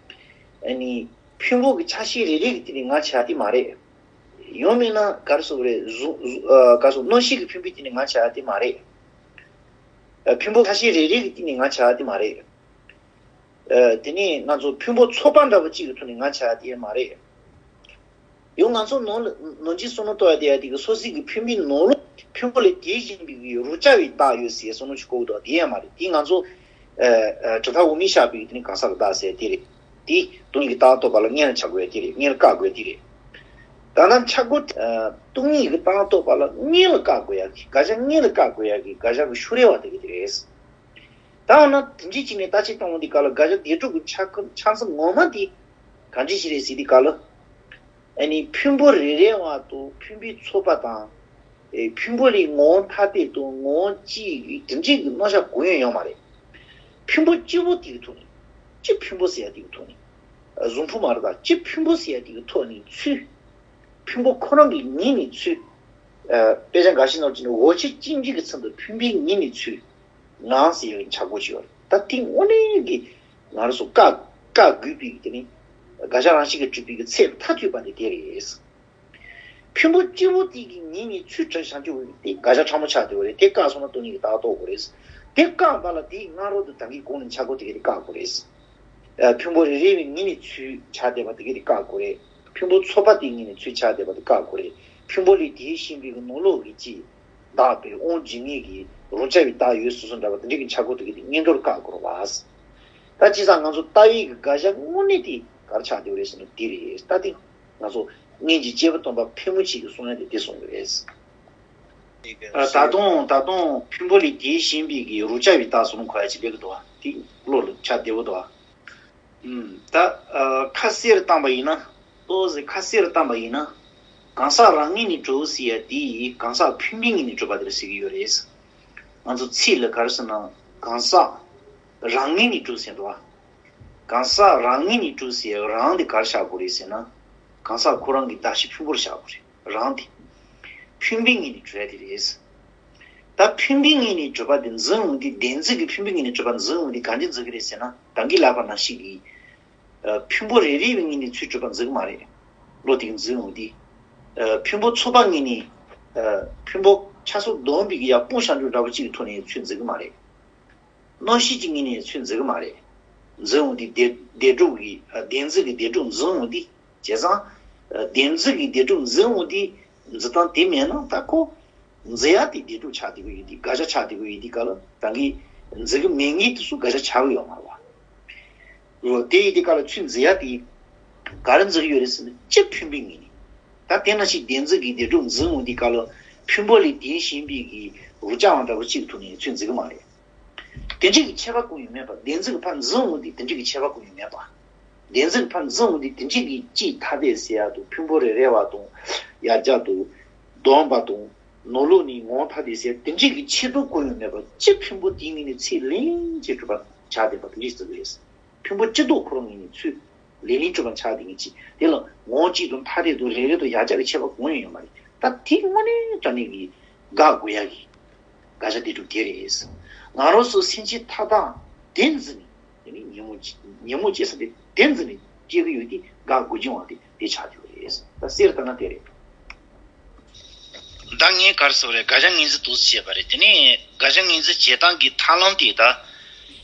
ཨ་ནི་ཕུང་པོ་གི་ཆ་ཤས་རེ་རེ་གི་སྟེང་ནས་ང་འཆར་ཡ་དེ་མ་རེད། ཡང་མིན་ན་ག་རེ་ཟེར་དགོས་རེད། གཟུགས་གཟུགས་ཨ་ག་རེ་ཟེར། རྣམ་ཤེས་ཀྱི་ཕུང་པོའི་སྟེང་ནས་ང་འཆར་ཡ་དེ་མ་རེད། ཨ་ཕུང་པོ་ཆ་ཤས་རེ་རེ་གི་སྟེང་ནས་ང་འཆར་ཡ་དེ་མ་རེད། ཨ་དེ་ནས་ང་ཚོ་ཕུང་པོ་ཚོགས་པ་འདྲ་བོ་གཅིག་གི་ཐོག་ནས་ང་འཆར་ཡ་དེ་མ་རེད། ཡང་ང་ཚོ་ནང་ལ་ནང་གི་བསམ་བློ་གཏོང་ཡ་དེ་ཡ་དེ་གི་སོ་སོའི་གི་ཕུང་པོའི་ནང་ལོགས་ཕུང་པོ་ལས་འདས་ཟིན་པའི་གི་རེག་བྱ་བའི་རྟགས་ཡོད་ཟེར་བསམ་བློ་ཞིག་འཁོར་འདུག་དེ་ཡང་མ་རེད། དེ་ང་ཚོ་ཨ་ཨ་གྲུབ་མཐའ་འོག་མིན་བཞག་པའི་དེ་ནི་གང་ཟག་གི་བདག་ཟེར་དེ་རེད། དེ་སྟོང་ཉིད་ཀྱི་ལྟ་བ་རྟོགས་པ་ལ་དངོས་ལ་འཆར་དགོས་ཡ་དེ་རེད། དངོས་ལ་བཀག་དགོས་ཡ་དེ་རེད། ད་ལྟ་འཆར་སྒོ་ཨ་སྟོང་ཉིད་ཀྱི་ལྟ་བ་རྟོགས་པ་ལ་དངོས་ལ་བཀག་དགོས་ཡ་གི་དགག་བྱ་དངོས་ལ་བཀག་དགོས་ཡ་གི་དགག་བྱ་གི་ཤོར་རེ་བ་དེ་གི་དེ་རེད། ད་འོ་ན་དེ་འདྲའི་ཅིག་ནས་ལྟ་ཅིག་བཏང་བ་འདི་ག་ལ་དགག་བྱ་འདས་གྲུབ་ཀྱི་འཆར་འཆར་ཚུལ་ངོ་མ་འདི་ག་འདྲ་ཞིག་རེད་ཟེར་འདི་ག་ལ། ཨ་ནི་ཕུང་པོ་རེ་རེ་བ་དང་ཕུང་པོའི་ཚོགས་པ་དང་། ཨེ་ཕུང་པོ་ལས་ངོ་བོ་ཐ་དད་དང་ངོ་བོ་གཅིག་གི་དེ་འདྲའི་གི་རྣམ་གཞག་གང་ཡང་ཡོད་མ་རེད། ཕུང་པོ་གཅིག་པོ་དེ་གི་ཐོག་ནས་གཅིག་ཕུང་པོ་ཟེར་ཡ་དེ་གི་ཐོག་ནས་གཟུགས་ཕུང་མ་རེད། ད་གཅིག་ཕུང་པོ་ཟེར་ཡ་དེ་གི་ཐོག་ནས་ཚུར་ཕུང་པོ་ཁོ་རང་གི་ངོས་ནས་ཚུར། ཨ་དཔེ་ཆ་འགའ་ཤས་ནང་བཞིན་འོ་ཆུ་གཅིན་སྙི་གི་ཚུལ་དུ་ཕུང་པོའི་ངོས་ནས་ཚུར། ངང་ཟེར་ཡག་གི་འཆར་སྒོ་ཅིག་ཡོད་རེད། ད་དེ་དངོས་གནས་ཀྱི་ང་རང་ཚོ་བཀག་བཀག་དགོས་པའི་དེ་ནི་དགག་བྱ་རང་བཞིན་གྱིས་གྲུབ་པའི་གི་ཚད་མཐར་ཐུག་པ་ནི་དེ་རེད། ཕུང་པོ་གཅིག་པོ་དེ་གི་ངོས་ནས་ཚུར་དྲི་བྱང་ཆུབ་འོས་དེ་དགག་བྱ་ཕྲ་མོ་ཆགས་བསྡད་པ་རེད། དེ་བཀག་སོང་ན་སྟོང་ཉིད་ཀྱི་ལྟ་བ་རྟོགས་དགོས་རེད། དེ་བཀག་པ་ལ་དེའི་སྔ་རོལ་དུ་ད་གིན་གོང་ནས་འཆར་སྒོ་དེ་ག་དེ་བཀག་དགོས་རེད། ཨ་ཕུང་པོ་རེ་རེ་བའི་ངོས་ནས་ཚུར་འཆར་བསྡད་པ་དེ་ག་དེ་བཀག་དགོས་རེད། ཕུང་པོ་ཚོགས་པ་དེའི་ངོས་ནས་ཚུར་འཆར་བསྡད་པ་དེ་བཀག་དགོས་རེད། ཕུང་པོ་ལས་འདས་ཟིན་པའི་གི་ནང་ལོགས་ཀྱི་ཅིག་བདག་པའི་དབང་འབྱིན་མཁན་གྱི་རེག་བྱ་བའི་རྟགས་ཡོད་བཟོ་བཟོ་འདྲ་བ་དེ་འདྲའི་གི་འཆར་སྒོ་དེ་ག་དེ་བསྙད་འདོར་བཀག་དགོས་རེད་བ། ད་བྱས་ཙང་ང་ཚོ་ལྟ་བའི་གི་དགག་བྱ་དངོས་གནས་དེ་ག་རེ་ཆགས་བསྡད་པ་རེད་ཟེར་ན་དེ་རེད། ད་དེ་ང་ཚོ་སྔོན་གྱི་དཔྱད་པ་སྟོན་པ་ཕལ་མོ་ཆེ་གི་གསུང་ཡ་དེ་དེ་གསུང་གི་རེད། ཨ་ད་དུང་ད་དུང་ཕུང་པོ་ལས་འདས་ཟིན་པའི་གི་རེག་བྱ་བའི་རྟགས་སོགས་གོ་ཡ་ཅིག་སླེབས་ཀྱི་འདུག་བ། དེ་བློ་ལ་འཆར་བདེ་བོ་འདུག་བ། ཨུམ། ད་ཨ་ཁ་གསལ་བཏང་པ་ཡིན་ན། ཏོག་ཙམ་ཁ་གསལ་བཏང་པ་ཡིན་ན། གང་ཟག་རང་ངོས་ནས་གྲུབ་ཟེར་ཡ་དེ་གང་ཟག་ཕུང་པོའི་ངོས་ནས་གྲུབ་པ་དེ་ལ་ཟེར་གྱི་ཡོད་རེད། ང་ཚོ་ཚིག་ལ་ག་རེ་ཟེར་ན་གང་ཟག་རང་ངོས་ནས་གྲུབ་ཟེར་འདུག་བ། གང་ཟག་རང་ངོས་ནས་གྲུབ་ཟེར་ཡ་རང་དེ་ག་རེ་བཞག་དགོས་རེད་ཟེར་ན། གང་ཟག་ཁོ་རང་གི་གདགས་གཞི་ཕུང་པོར་བཞག་དགོས་རེད། རང་དེ། ཕུང་པོའི་ངོས་ནས་གྲུབ་ཡ་དེ་རེད། ད་ཕུང་པོའི་ངོས་ནས་གྲུབ་པ་དེ་འཛིན་འོང་དུས་བདེན་འཛིན་གྱི་ཕུང་པོའི་ངོས་ནས་གྲུབ་པ་འཛིན་འོང་དུས་གང་ཅི་འཛིན་གྱི་རེད་ཟེར་ན་ད་གིན་ལབ་པ་ནང་བཞིན་གྱི། ཨ་ཕུང་པོ་རེ་རེ་བའི་ངོས་ནས་ཚུར་གྲུབ་པ་འཛིན་གྱི་མ་རེད། བློ་དེ་གིས་འཛིན་འོང་དུས། ཨ་ཕུང་པོ་ཚོགས་པ་ངོས་ནས། ཨ་ཕུང་པོ་ཆ་ཚང་བསྡོམས་པའི་གི་ཡར་སྤུངས་བཞག་རྒྱུ་འདྲ་པོ་གཅིག་གི་ཐོག་ནས་ཚུར་འཛིན་གྱི་མ་རེད། རྣམ་ཤེས་ཀྱི་ངོས་ནས་ཚུར་འཛིན་གྱི་མ་རེད། འཛིན་འོང་དུས་བདེ་བདེན་གྲུབ་ཀྱི་ཨ་བདེན་འཛིན་གྱི་བདེན་གྲུབ་འཛིན་འོང་དུས། བྱས་ཙང་། ཨ་བདེན་འཛིན་གྱི་བདེན་གྲུབ་འཛིན་འོང་དུས། འཛིན་སྟངས་དེ་མེད་ན་ད་ཁོ། འཛིན་ཡ་དེ་བདེན་གྲུབ་ཆགས་བསྡད་ཀྱི་ཡོད་དུས་དགག་བྱ་ཆགས་བསྡད་ཀྱི་ཡོད་དུས་ག་ལ་ད་གིན་འཛིན་གྱི་མེད་མཁན་དེ་ཚོ་དགག་བྱ་ཆགས་ཀྱི་ཡོད་མ་རེད་བ། འོ་དེ་ཡིན་དུས་ག་ལ་ཚུར་འཛིན་ཡ་དེ་ག་རེ་འཛིན་གྱི་ཡོད་རེད་ཟེར་ན་གཅིག་ཕུང་པོའི་ངོས་ནས། ད་དེ་ནང་བཞིན་བདེན་འཛིན་གྱི་བདེན་གྲུབ་འཛིན་འོང་དུས་ག་ལ་ཕུང་པོ་ལས་འདས་ཟིན་པའི་གི་རེག་བྱ་བ་འདྲ་པོ་གཅིག་གི་ཐོག་ནས་ཚུར་འཛིན་གྱི་མ་རེད། དེ་འདྲ་གི་ཁྱད་པར་གང་ཡང་མེད་པ། བདེན་འཛིན་གྱི་ཕར་འཛིན་འོང་དུས་དེ་འདྲ་གི་ཁྱད་པར་གང་ཡང་མེད་པ། བདེན་འཛིན་གྱི་ཕར་འཛིན་འོང་དུས་དེ་འདྲ་གི་གཅིག་ཐ་དད་ཟེར་ཡ་དང་ཕུང་པོ་རེ་རེ་བ་དང་ཡར་རྒྱས་དང་བསྡོམས་པ་དང་ནང་ལོགས་ནས་ངོ་བོ་ཐ་དད་ཟེར་ཡ་དེ་འདྲ་གི་ཁྱད་པར་གང་ཡང་མེད་པ་གཅིག་ཕུང་པོ་དེའི་ངོས་ནས་ཚུར་ལེན་བྱས་གྲུབ་པ་ཆགས་བསྡད་པ་དེ་འདྲ་ཞིག་བརྩི་གི་རེད། ཕུང་པོ་སྤྱི་ལྡོག་ཁོ་རང་ངོས་ནས་ཚུར་ལེན་ལེན་གྲུབ་པ་ཆགས་བསྡད་མཁན་གཅིག་དེ་ལ་ངོ་བོ་གཅིག་དང་ཐ་དད་དང་རེ་རེ་དང་ཡར་རྒྱས་ཀྱི་ཁྱད་པར་གང་ཡང་ཡོད་མ་རེད། ད་དེ་དངོས་གནས་དྲང་གནས་ཀྱི་དགག་དགོས་ཡ་གི་དགག་བྱ་བདེན་གྲུབ་དེ་རེད། ང་རང་ཚོ་སེམས་ཅན་མཐའ་དག་དེ་འཛིན་ནས་དེ་ནི་ཉོན་མོངས་ཉོན་མོངས་སྐྱེ་ས་དེ་དེ་འཛིན་ནས་སྐྱེ་གི་ཡོད་དེ་དགག་དགོས་ཀྱི་ཡོད་དེ་དེ་ཆགས་ཀྱི་ཡོད་རེད། ད་གསལ་བཏང་ན་དེ་རེད། ད་ངས་ག་རེ་ཟེར་བ་རེད། དགག་བྱ་ངོས་འཛིན་འདུག་སེ་བྱས་པ་རེད། དེ་ནས་དགག་བྱ་ངོས་འཛིན་བྱེད་སྟངས་ཀྱི་ཐབས་ལམ་དེ་ད་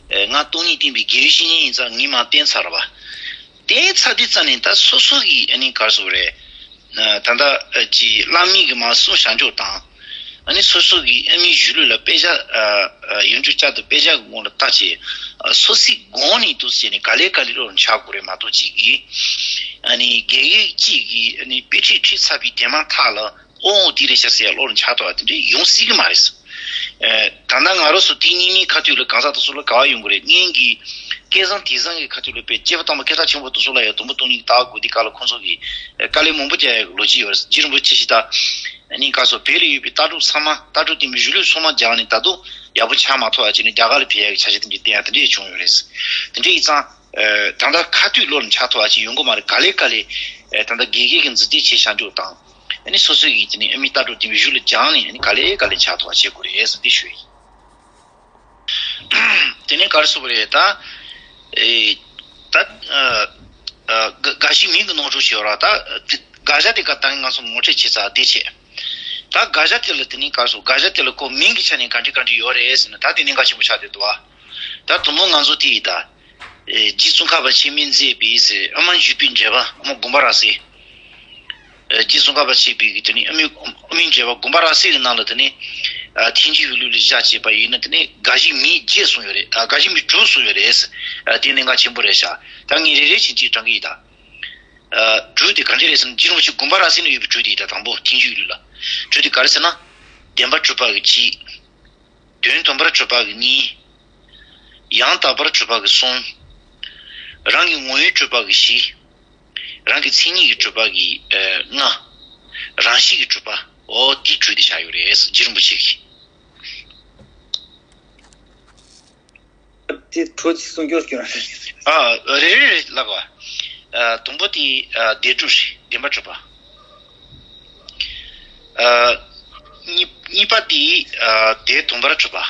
ང་སྟོང་ཉིད་བསྟན་པའི་དགེ་བའི་བཤེས་གཉེན་ཡིན་ཙང་ངས་མར་བསྟན་ཚར་བ། བསྟན་ཚར་དུས་ཙམ་ནས་ད་སོ་སོ་གི་ཨ་ནི་ག་རེ་ཟེར་བ་རེད། ད་ལྟ་ཀྱི་བླ་མའི་གི་མར་གསུང་བྱ་འཇོག་དང་། ཨ་ནི་སོ་སོ་གི་ཨ་ནི་གཞུང་ལུགས་ལ་དཔེ་ཆ་ཡོན་ཆབ་བསྐྱར་དུ་དཔེ་ཆ་གི་ངོ་ལ་བལྟ་བྱས། སོ་སོའི་སྒོ་ནས་འདུག་སེ་བྱས་ནས་ག་ལེ་ག་ལེ་བློ་ལ་འཆར་དགོས་རེད་མ་གཏོགས་གཅིག་གིས་ཨ་ནི་དགེ་བའི་བཤེས་གཉེན་གྱིས་ཨ་ནི་དཔེ་ཁྲིད་ཁྲིད་ཚར་བའི་དེ་མ་ཐག་ལ། ཨོ་ཨོ་དེ་རེད་ཤག་ཟེར་ཡ་བློ་ལ་འཆར་ཐུབ་པ་དེ་འདྲས་ཡོང་སྲིད་ཀྱི་མ་རེད། ཨ་ད་ལྟ་ང་རང་ཚོ་དེ་གཉིས་གཉིས་ཁ་ཐུག་ལ་གང་ཟག་དེ་ཚོ་ལ་ག་བ་ཡོང་གི་རེད། སྔོན་གྱི་སྐལ་བཟང་དེང་སང་གི་ཁ་ཐུག་ལ་དཔེ་སྐྱེས་བུ་དམ་པ་སྐད་གྲགས་ཆེན་པོ་དེ་ཚོ་ལ་ཡང་དུམ་བུ་སྟོང་ཉིད་ཀྱི་ལྟ་བ་དགོས་དུས་སྐབས་ལ་ཁོང་ཚོ་གིས་དཀའ་ལས་མང་པོ་རྒྱག་ཡ་གི་ལོ་རྒྱུས་ཡོད་རེད། རྗེ་རིན་པོ་ཆེ་ཞིག་ད་ནི་ག་སོ་བོད་ལ་ཡོད་པའི་ལྟ་གྲུབ་ཚང་མ་ལྟ་གྲུབ་བསྟན་པའི་གཞུང་ལུགས་ཚང་མ་སྦྱངས་ནས་ད་དུང་ཡག་པོ་ཆགས་མ་ཐུབ་པ་བྱས་ནས་རྒྱ་གར་ལ་ཕེབས་ཡ་གི་འཆར་གཞི་དེ་འདྲ་བཏིང་ཡ་དེ་འདྲ་བྱུང་ཡོད་རེད། དེ་འདྲ་ཡིན་ཙང་། ཨ་ད་ལྟ་ཁ་ཐུག་བློ་ལ་འཆར་ཐུབ་པ་ཅིག་ཡོང་གི་མ་རེད། ག་ལེ་ག་ལེ་ཨ་ད་ལྟ་དགེ་རྒན་གྱི་མཛུབ་སྟོན་བྱས་བྱ་འཇུག་དང་། ཨ་ནི་སོ་སོའི་གི་དེ་ནི་ཨ་མི་ལྟ་གྲུབ་བསྟན་པའི་གཞུང་ལུགས་སྦྱངས་ནས་ཨ་ནི་ག་ལེ་ག་ལེ་འཆར་ཐུབ་པ་བྱེད་དགོས་རེད་ཟེར་འདི་ཞུ་ཡིན། དེ་ནས་ག་རེ་ཟེར་དགོས་རེད་ད། ཨེ་ད་ཨ་ཨ་དགའ་དགའ་ཞིག་མིང་གི་ནོར་འཁྲུལ་ཞིག་ཡོད་ར། ད་དགའ་ཞག་དེ་ག་ད་ང་ཚོ་ངོ་སྤྲོད་བྱེད་ཚར་བསྡད་བྱས། ད་དགའ་ཞག་དེ་ལ་དེ་ནི་ག་རེ་ཟེར། དགའ་ཞག་དེ་ལ་ཁོ་མིང་གི་ཆ་ནས་ག་འདྲ་ག་འདྲ་ཡོད་རེད་ཟེར་ན། ད་དེ་གནད་འགག་ཆེན་པོ་ཆགས་བསྡད་འདུག་ཨ། ད་དུམ་བུ་ང་ཚོ་དེ་ཡིས་ད། ཨེ་རྗེ་ཙོང་ཁ་པ་ཆེན་མོས་མཛད་པའི་ཟེར་ཨ་མ་བཞུགས་པའི་འགྲེལ་པ། ཨ་མ་དགོངས་པ་རབ་གསལ། ཨེ་རྗེ་ཙོང་ཁ་པ་ཆེན་པོའི་གི་དེ་ནི་ཨ་མའི་ཨ་མའི་འགྲེལ་པ་དགོངས་པ་རབ་གསལ་གི་ནང་ལ་དེ་ནི་ཨ་ཐེག་མཆོག་གི་ལུགས་ལ་བཞག་བྱས་པ་ཡིན་ན་དེ་ནི་དགའ་ཞིག་མིང་བརྒྱད་གསུངས་ཡོད་རེད། ཨ་དགའ་ཞིག་མིང་དྲུག་གསུངས་ཡོད་རེད། ཨ་དེ་གནད་འགག་ཆེན་པོ་རེད་ཤག། ད་ངས་རེ་རེ་བཞིན་ཅིག་དྲང་གི་ཡིན་ད། ཨ་དྲུག་དེ་ག་འདྲ་རེད་ཟེར་ན། རྗེ་རིན་པོ་ཆེ་དགོངས་པ་རབ་གསལ་ན་ཡོད་པའི་དྲུག་དེ་ཡིན་ད། དང་པོ་ཐེག་མཆོག་གི་ལུགས་ལ་དྲུག་དེ་ག་རེ་ཟེར་ན། བདེན་པར་གྲུབ་པ་གི་གཅིག། དོན་དམ་པར་གྲུབ་པ་གི་གཉིས། ཡང་དག་པར་གྲུབ་པ་གི་གསུམ། རང་གི་ངོ་བོས་གྲུབ་པ་གི་བཞི། རང་གི་མཚན་ཉིད་ཀྱིས་གྲུབ་པ་གི་ཨ་ལྔ། རང་བཞིན་གྱིས་གྲུབ་པ། འོ་དེ་དྲུག་དེ་བཞག་ཡོད་རེད། རྗེ་རིན་པོ་ཆེ་གིས། དེ་དྲུག་ཅིག་གསུང་རྒྱུ་སྐྱོན་རེད། ཨ་རེད་རེད་རེད་ལགས་པ། ཨ་དང་པོ་དེ་ཨ་བདེན་གྲུབ་རེད། བདེན་པར་གྲུབ་པ། ཨ་གཉིས་གཉིས་པ་དེ་ཨ་དོན་དམ་པར་གྲུབ་པ།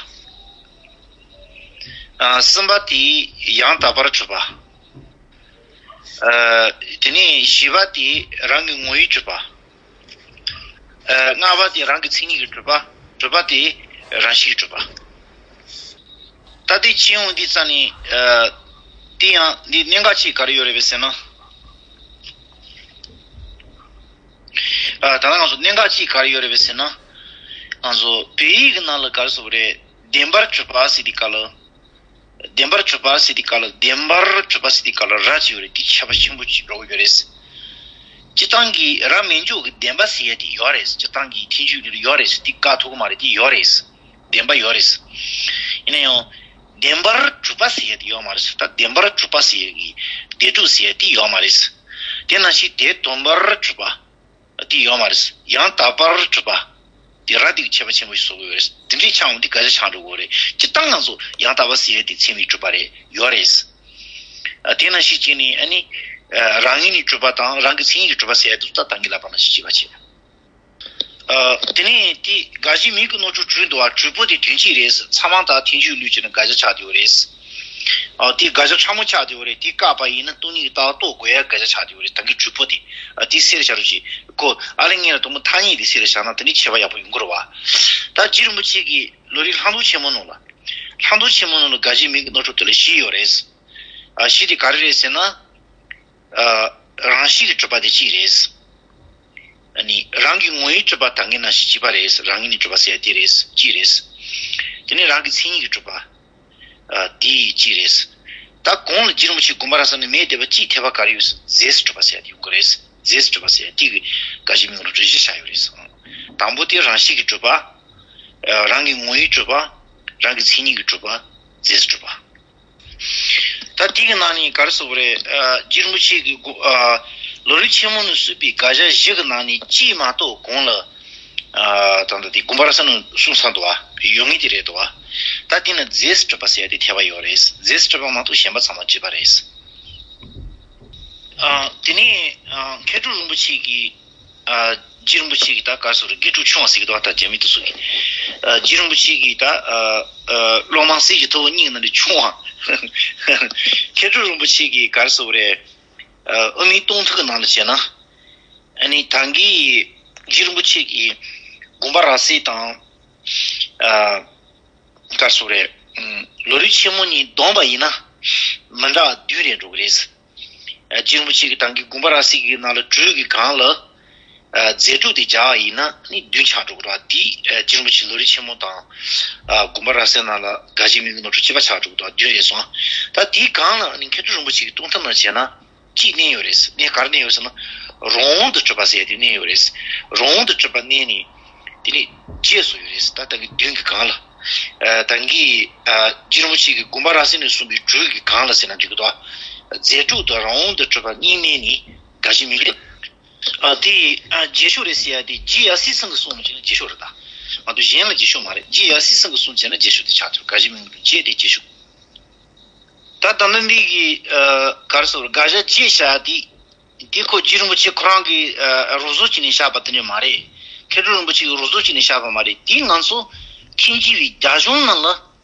ཨ་གསུམ་པ་དེ་ཡང་དག་པར་གྲུབ་པ། ཨ་དེ་ནས་བཞི་པ་དེ་རང་གི་ངོ་བོས་གྲུབ་པ། ཨ་ལྔ་པ་དེ་རང་གི་མཚན་ཉིད་ཀྱིས་གྲུབ་པ། དྲུག་པ་དེ་རང་བཞིན་གྱིས་གྲུབ་པ། ད་དེ་ཕྱི་ཡོང་འདི་རྩ་ནས་ཨ་དེ་ཡང་འདི་གནད་འགག་ཅིག་ག་རེ་ཡོད་རེད་པས་ཟེར་ན། ཨ་ད་ང་ཚོ་གནད་འགག་ཅིག་ག་རེ་ཡོད་རེད་པས་ཟེར་ན། ང་ཚོ་བོད་ཡིག་གི་ནང་ལ་ག་རེ་ཟེར་བ་རེད། བདེན་པར་གྲུབ་པ་ཟེར་དུས་སྐབས་ལ། བདེན་པར་གྲུབ་པ་ཟེར་དུས་སྐབས་ལ། བདེན་པར་གྲུབ་པ་ཟེར་དུས་སྐབས་ལ་ར་ཅིག་ཡོད་རེད། དེ་ཁྱད་པར་ཆེན་པོ་ཅིག་འགྲོ་གི་ཡོད་རེད། སྤྱིར་བཏང་གི་ར་མི་འཇུག་གི་བདེན་པ་ཟེར་ཡ་དེ་ཡོད་རེད། སྤྱིར་བཏང་གི་ཐེག་མཆོག་གི་ལུགས་ལ་ཡོད་རེད། དེ་བཀག་ཐུབ་ཀྱི་མ་རེད། དེ་ཡོད་རེད། བདེན་པ་ཡོད་རེད། ཡིན་ན་ཡང་། བདེན་པར་གྲུབ་པ་ཟེར་ཡ་དེ་ཡོད་མ་རེད། ད་བདེན་པར་གྲུབ་པ་ཟེར་ཡ་གི་བདེན་གྲུབ་ཟེར་ཡ་དེ་ཡོད་མ་རེད། དེ་ནང་བཞིན་དོན་དམ་པར་གྲུབ་པ། དེ་ཡོད་མ་རེད། ཡང་དག་པར་གྲུབ་པ། དེ་ར་དེ་གི་ཁྱད་པར་ཆེན་པོ་ཞིག་བཟོ་གི་ཡོད་རེད། དེ་འདྲའི་ཆགས་འོང་དུས་དགག་བྱ་ཆགས་འགྲོ་གི་ཡོད་རེད། སྤྱིར་བཏང་ང་ཚོ་ཡང་དག་པ་ཟེར་ཡ་དེ་ཚད་མས་གྲུབ་པ་རེད། ཡོད་རེད། ཨ་དེ་ནང་བཞིན་བྱས་ནས་ཨ་ནི། ཨ་རང་ངོས་ནས་གྲུབ་པ་དང་རང་གི་མཚན་ཉིད་ཀྱིས་གྲུབ་པ་ཟེར་ཡ་དེ་ཚོ་ད་ད་གིན་ལབ་པ་ནང་བཞིན་བྱེད་པ་བྱེད། ཨ་དེ་ནས་དེ་དགའ་བཞིའི་མིང་གི་ནོར་འཁྲུལ་དྲུག་འདུག་བ། དྲུག་པོ་དེ་དོན་གཅིག་རེད། ཚང་མ་ད་ཐེག་མཆོག་ལུགས་ཀྱི་ནི་དགག་བྱ་ཆགས་བསྡད་ཡོད་རེད། ཨ་དེ་དགག་བྱ་ཕྲ་མོ་ཆགས་བསྡད་ཡོད་རེད། དེ་བཀག་པ་ཡིན་ན་སྟོང་ཉིད་ཀྱི་ལྟ་བ་རྟོགས་དགོས་ཡ་དགག་བྱ་ཆགས་བསྡད་ཡོད་རེད། ད་གིན་དྲུག་པོ་དེ། ཨ་དེ་སེལ་བྱ་རོགས་བྱེད། ཁོ་ཨ་ལེ་ངས་ལ་དང་པོ་ཐ་སྙད་དེ་སེལ་བྱ་ན་དེ་ནི་ཁྱད་པར་ཡག་པོ་ཡོང་གི་རེད་བ། ད་རྗེ་རིན་པོ་ཆེ་གིས་ལམ་རིམ་ལྷག་མཐོང་ཆེན་མོ་ནང་ལ། ལྷག་མཐོང་ཆེན་མོ་ནང་ལ་དགའ་བཞིའི་མིང་གི་ནོར་འཁྲུལ་དེ་ལ་བཞི་ཡོད་རེད། ཨ་བཞི་དེ་ག་རེ་རེད་ཟེར་ན། ཨ་རང་བཞིན་གྱིས་གྲུབ་པ་དེ་གཅིག་རེད། ཨ་ནི་རང་གི་ངོ་བོས་གྲུབ་པ་ད་གིན་ནང་བཞིན་གཅིག་པ་རེད། རང་ངོས་ནས་གྲུབ་པ་ཟེར་ཡ་དེ་རེད། གཅིག་རེད། དེ་ནས་རང་གི་མཚན་ཉིད་ཀྱིས་གྲུབ་པ། ཨ་དེ་གཅིག་རེད། ད་གོང་ལ་རྗེ་རིན་པོ་ཆེ་དགོངས་པ་རབ་གསལ་ནས་མེད་བསྡད་པ་གཅིག་ཐེབས་པ་ག་རེ་ཡོད་ཟེར་ན། རྫས་སུ་གྲུབ་པ་ཟེར་ཡ་དེ་ཡོང་གི་རེད། རྫས་སུ་གྲུབ་པ་ཟེར་ཡ་དེ་གི་དགའ་བཞིའི་མིང་ལ་རུ་བཞི་བཞག་ཡོད་རེད། དང་པོ་དེ་རང་བཞིན་གྱིས་གྲུབ་པ། ཨ་རང་གི་ངོ་བོས་གྲུབ་པ། རང་གི་མཚན་ཉིད་ཀྱིས་གྲུབ་པ། རྫས་སུ་གྲུབ་པ། ད་དེ་གི་ནང་ནས་ག་རེ་ཟེར་དགོས་རེད། ཨ་རྗེ་རིན་པོ་ཆེ་གིས་གོ་ཨ་ལམ་རིམ་ཆེན་མོ་ནས་གསུངས་པའི་དགག་བྱ་བཞི་གི་ནང་ནས་གཅིག་མ་གཏོགས་གོང་ལ་ཨ་ད་ལྟ་དེ་དགོངས་པ་རབ་གསལ་ནས་གསུངས་ཚར་འདུག་བ། ཡོད་ངེས་དེ་རེད་འདུག་བ། ད་དེ་ནི་རྫས་སུ་གྲུབ་པ་ཟེར་ཡ་དེ་ཐེབས་པ་ཡོད་རེད། རྫས་སུ་གྲུབ་པ་མ་གཏོགས་གཞན་པ་ཚང་མ་གཅིག་པ་རེད། ཨ་དེ་ནས་ཨ་མཁས་གྲུབ་རིན་པོ་ཆེ་གིས། ཨ་རྗེ་རིན་པོ་ཆེ་གིས་ད་ག་རེ་ཟེར་དགོས་རེད། དགེ་ཕྲུག་ཆུང་བ་ཟེར་གི་འདུག་བ། ད་རྒྱ་མི་དེ་ཚོ་གིས། ཨ་རྗེ་རིན་པོ་ཆེ་གིས་ད་ཨ་ཨ་སློབ་མ་གསེར་གྱི་ཐུབ་པ་གཉིས་ནང་ནས་ཆུང་བ། མཁས་གྲུབ་རིན་པོ་ཆེ་གིས་ག་རེ་ཟེར་དགོས་རེད། ཨ་དབུ་མའི་སྟོང་ཐུན་གྱི་ནང་ལ་བྱས་ན། ཨ་ནི་ད་གིན་རྗེ་རིན་པོ་ཆེ་གིས་དགོངས་པ་རབ་གསལ་དང་། ཨ་ག་རེ་ཟེར་དགོས་རེད། ཨ་ལམ་རིམ་ཆེན་མོ་གཉིས་བསྡོམས་པ་ཡིན་ན་མི་འདྲ་བ་བདུན་རེ་འགྲོ་གི་རེད། ཨ་རྗེ་རིན་པོ་ཆེ་གིས་ད་གིན་དགོངས་པ་རབ་གསལ་གྱི་ནང་ལ་དྲུག་གི་སྒང་ལ། ཨ་རྫས་གྲུབ་དེ་སྦྱར་བ་ཡིན་ན་ནི་བདུན་ཆགས་འགྲོ་གི་རེད་བ། དེ་ཨ་རྗེ་རིན་པོ་ཆེ་ལམ་རིམ་ཆེན་མོ་དང་། ཨ་དགོངས་པ་རབ་གསལ་ནང་ལ་དགག་བྱའི་མིང་གི་ནོར་འཁྲུལ་གཅིག་པ་ཆགས་འགྲོ་གི་རེད་བ། བདུན་རེད་སོང་། ད་དེའི་སྒང་ལ་ནི་མཁས་གྲུབ་རིན་པོ་ཆེ་གི་སྟོང་ཐུན་ནང་བྱས་ན་གཅིག་བསྣན་ཡོད་རེད། ནི་ག་རེ་བསྣན་ཡོད་ཟེར་ན། རང་དབང་དུ་གྲུབ་པ་ཟེར་ཏེ་གནས་ཡོད་རེད། རང་དབང་དུ་གྲུབ་པ་གནས་ནས་དེ་ནས་རྗེས་སུ་ཡོད་རེད། ད་ད་གི་མདུན་གྱི་གང་ལ། ཨ། ད་གི་ཨ། རྗེ་རིན་པོ་ཆེ་གིས་དགོངས་པ་རབ་གསལ་ནས་གསུངས་པའི་དྲུག་གི་གང་ལ་ཟེར་ན་འགྲིག་གི་འདུག་རྫས་དྲུག་དང་རང་དབང་དུ་གྲུབ་པ་གཉིས་གནས་ནས་དགའ་བཞི་མིང་གི། ཨ། དེ་ཨ། རྗེས་ཤུལ་རེད་ཟེར་ཡ་དེ་རྗེ་ཡབ་སྲས་ཚང་གིས་གསུངས་པ་བྱས་ན་རྗེས་ཤུལ་རེད་ད། ང་ཚོ་གཞན་ལ་རྗེས་ཤུལ་མ་རེད། རྗེ་ཡབ་སྲས་ཚང་གིས་གསུངས་བྱས་ན་རྗེས་ཤུལ་དེ་ཆགས་ཐུབ། དགའ་བཞི་མིང་གི་རྗེས་དེ་རྗེས་ཤུལ། ད་ད་ནི་འདི་གི་ཨ། ག་རེ་ཟེར། དགའ་བཞི་རྗེས་བཞག་དེ། དེ་ཁོ་རྗེ་རིན་པོ་ཆེ་ཁོ་རང་གི་ཨ། རོབ་ཟོ་བྱས་ནས་བཞག་པ་དེ་འདྲ་མ་རེད། མཁས་གྲུབ་རིན་པོ་ཆེ་གི་རོབ་ཟོ་བྱས་ནས་བཞག་པ་མ་རེད། དེ་ང་ཚོ་ཐེག་ཆེན་པའི་རྒྱ་གཞུང་ནང་ལ་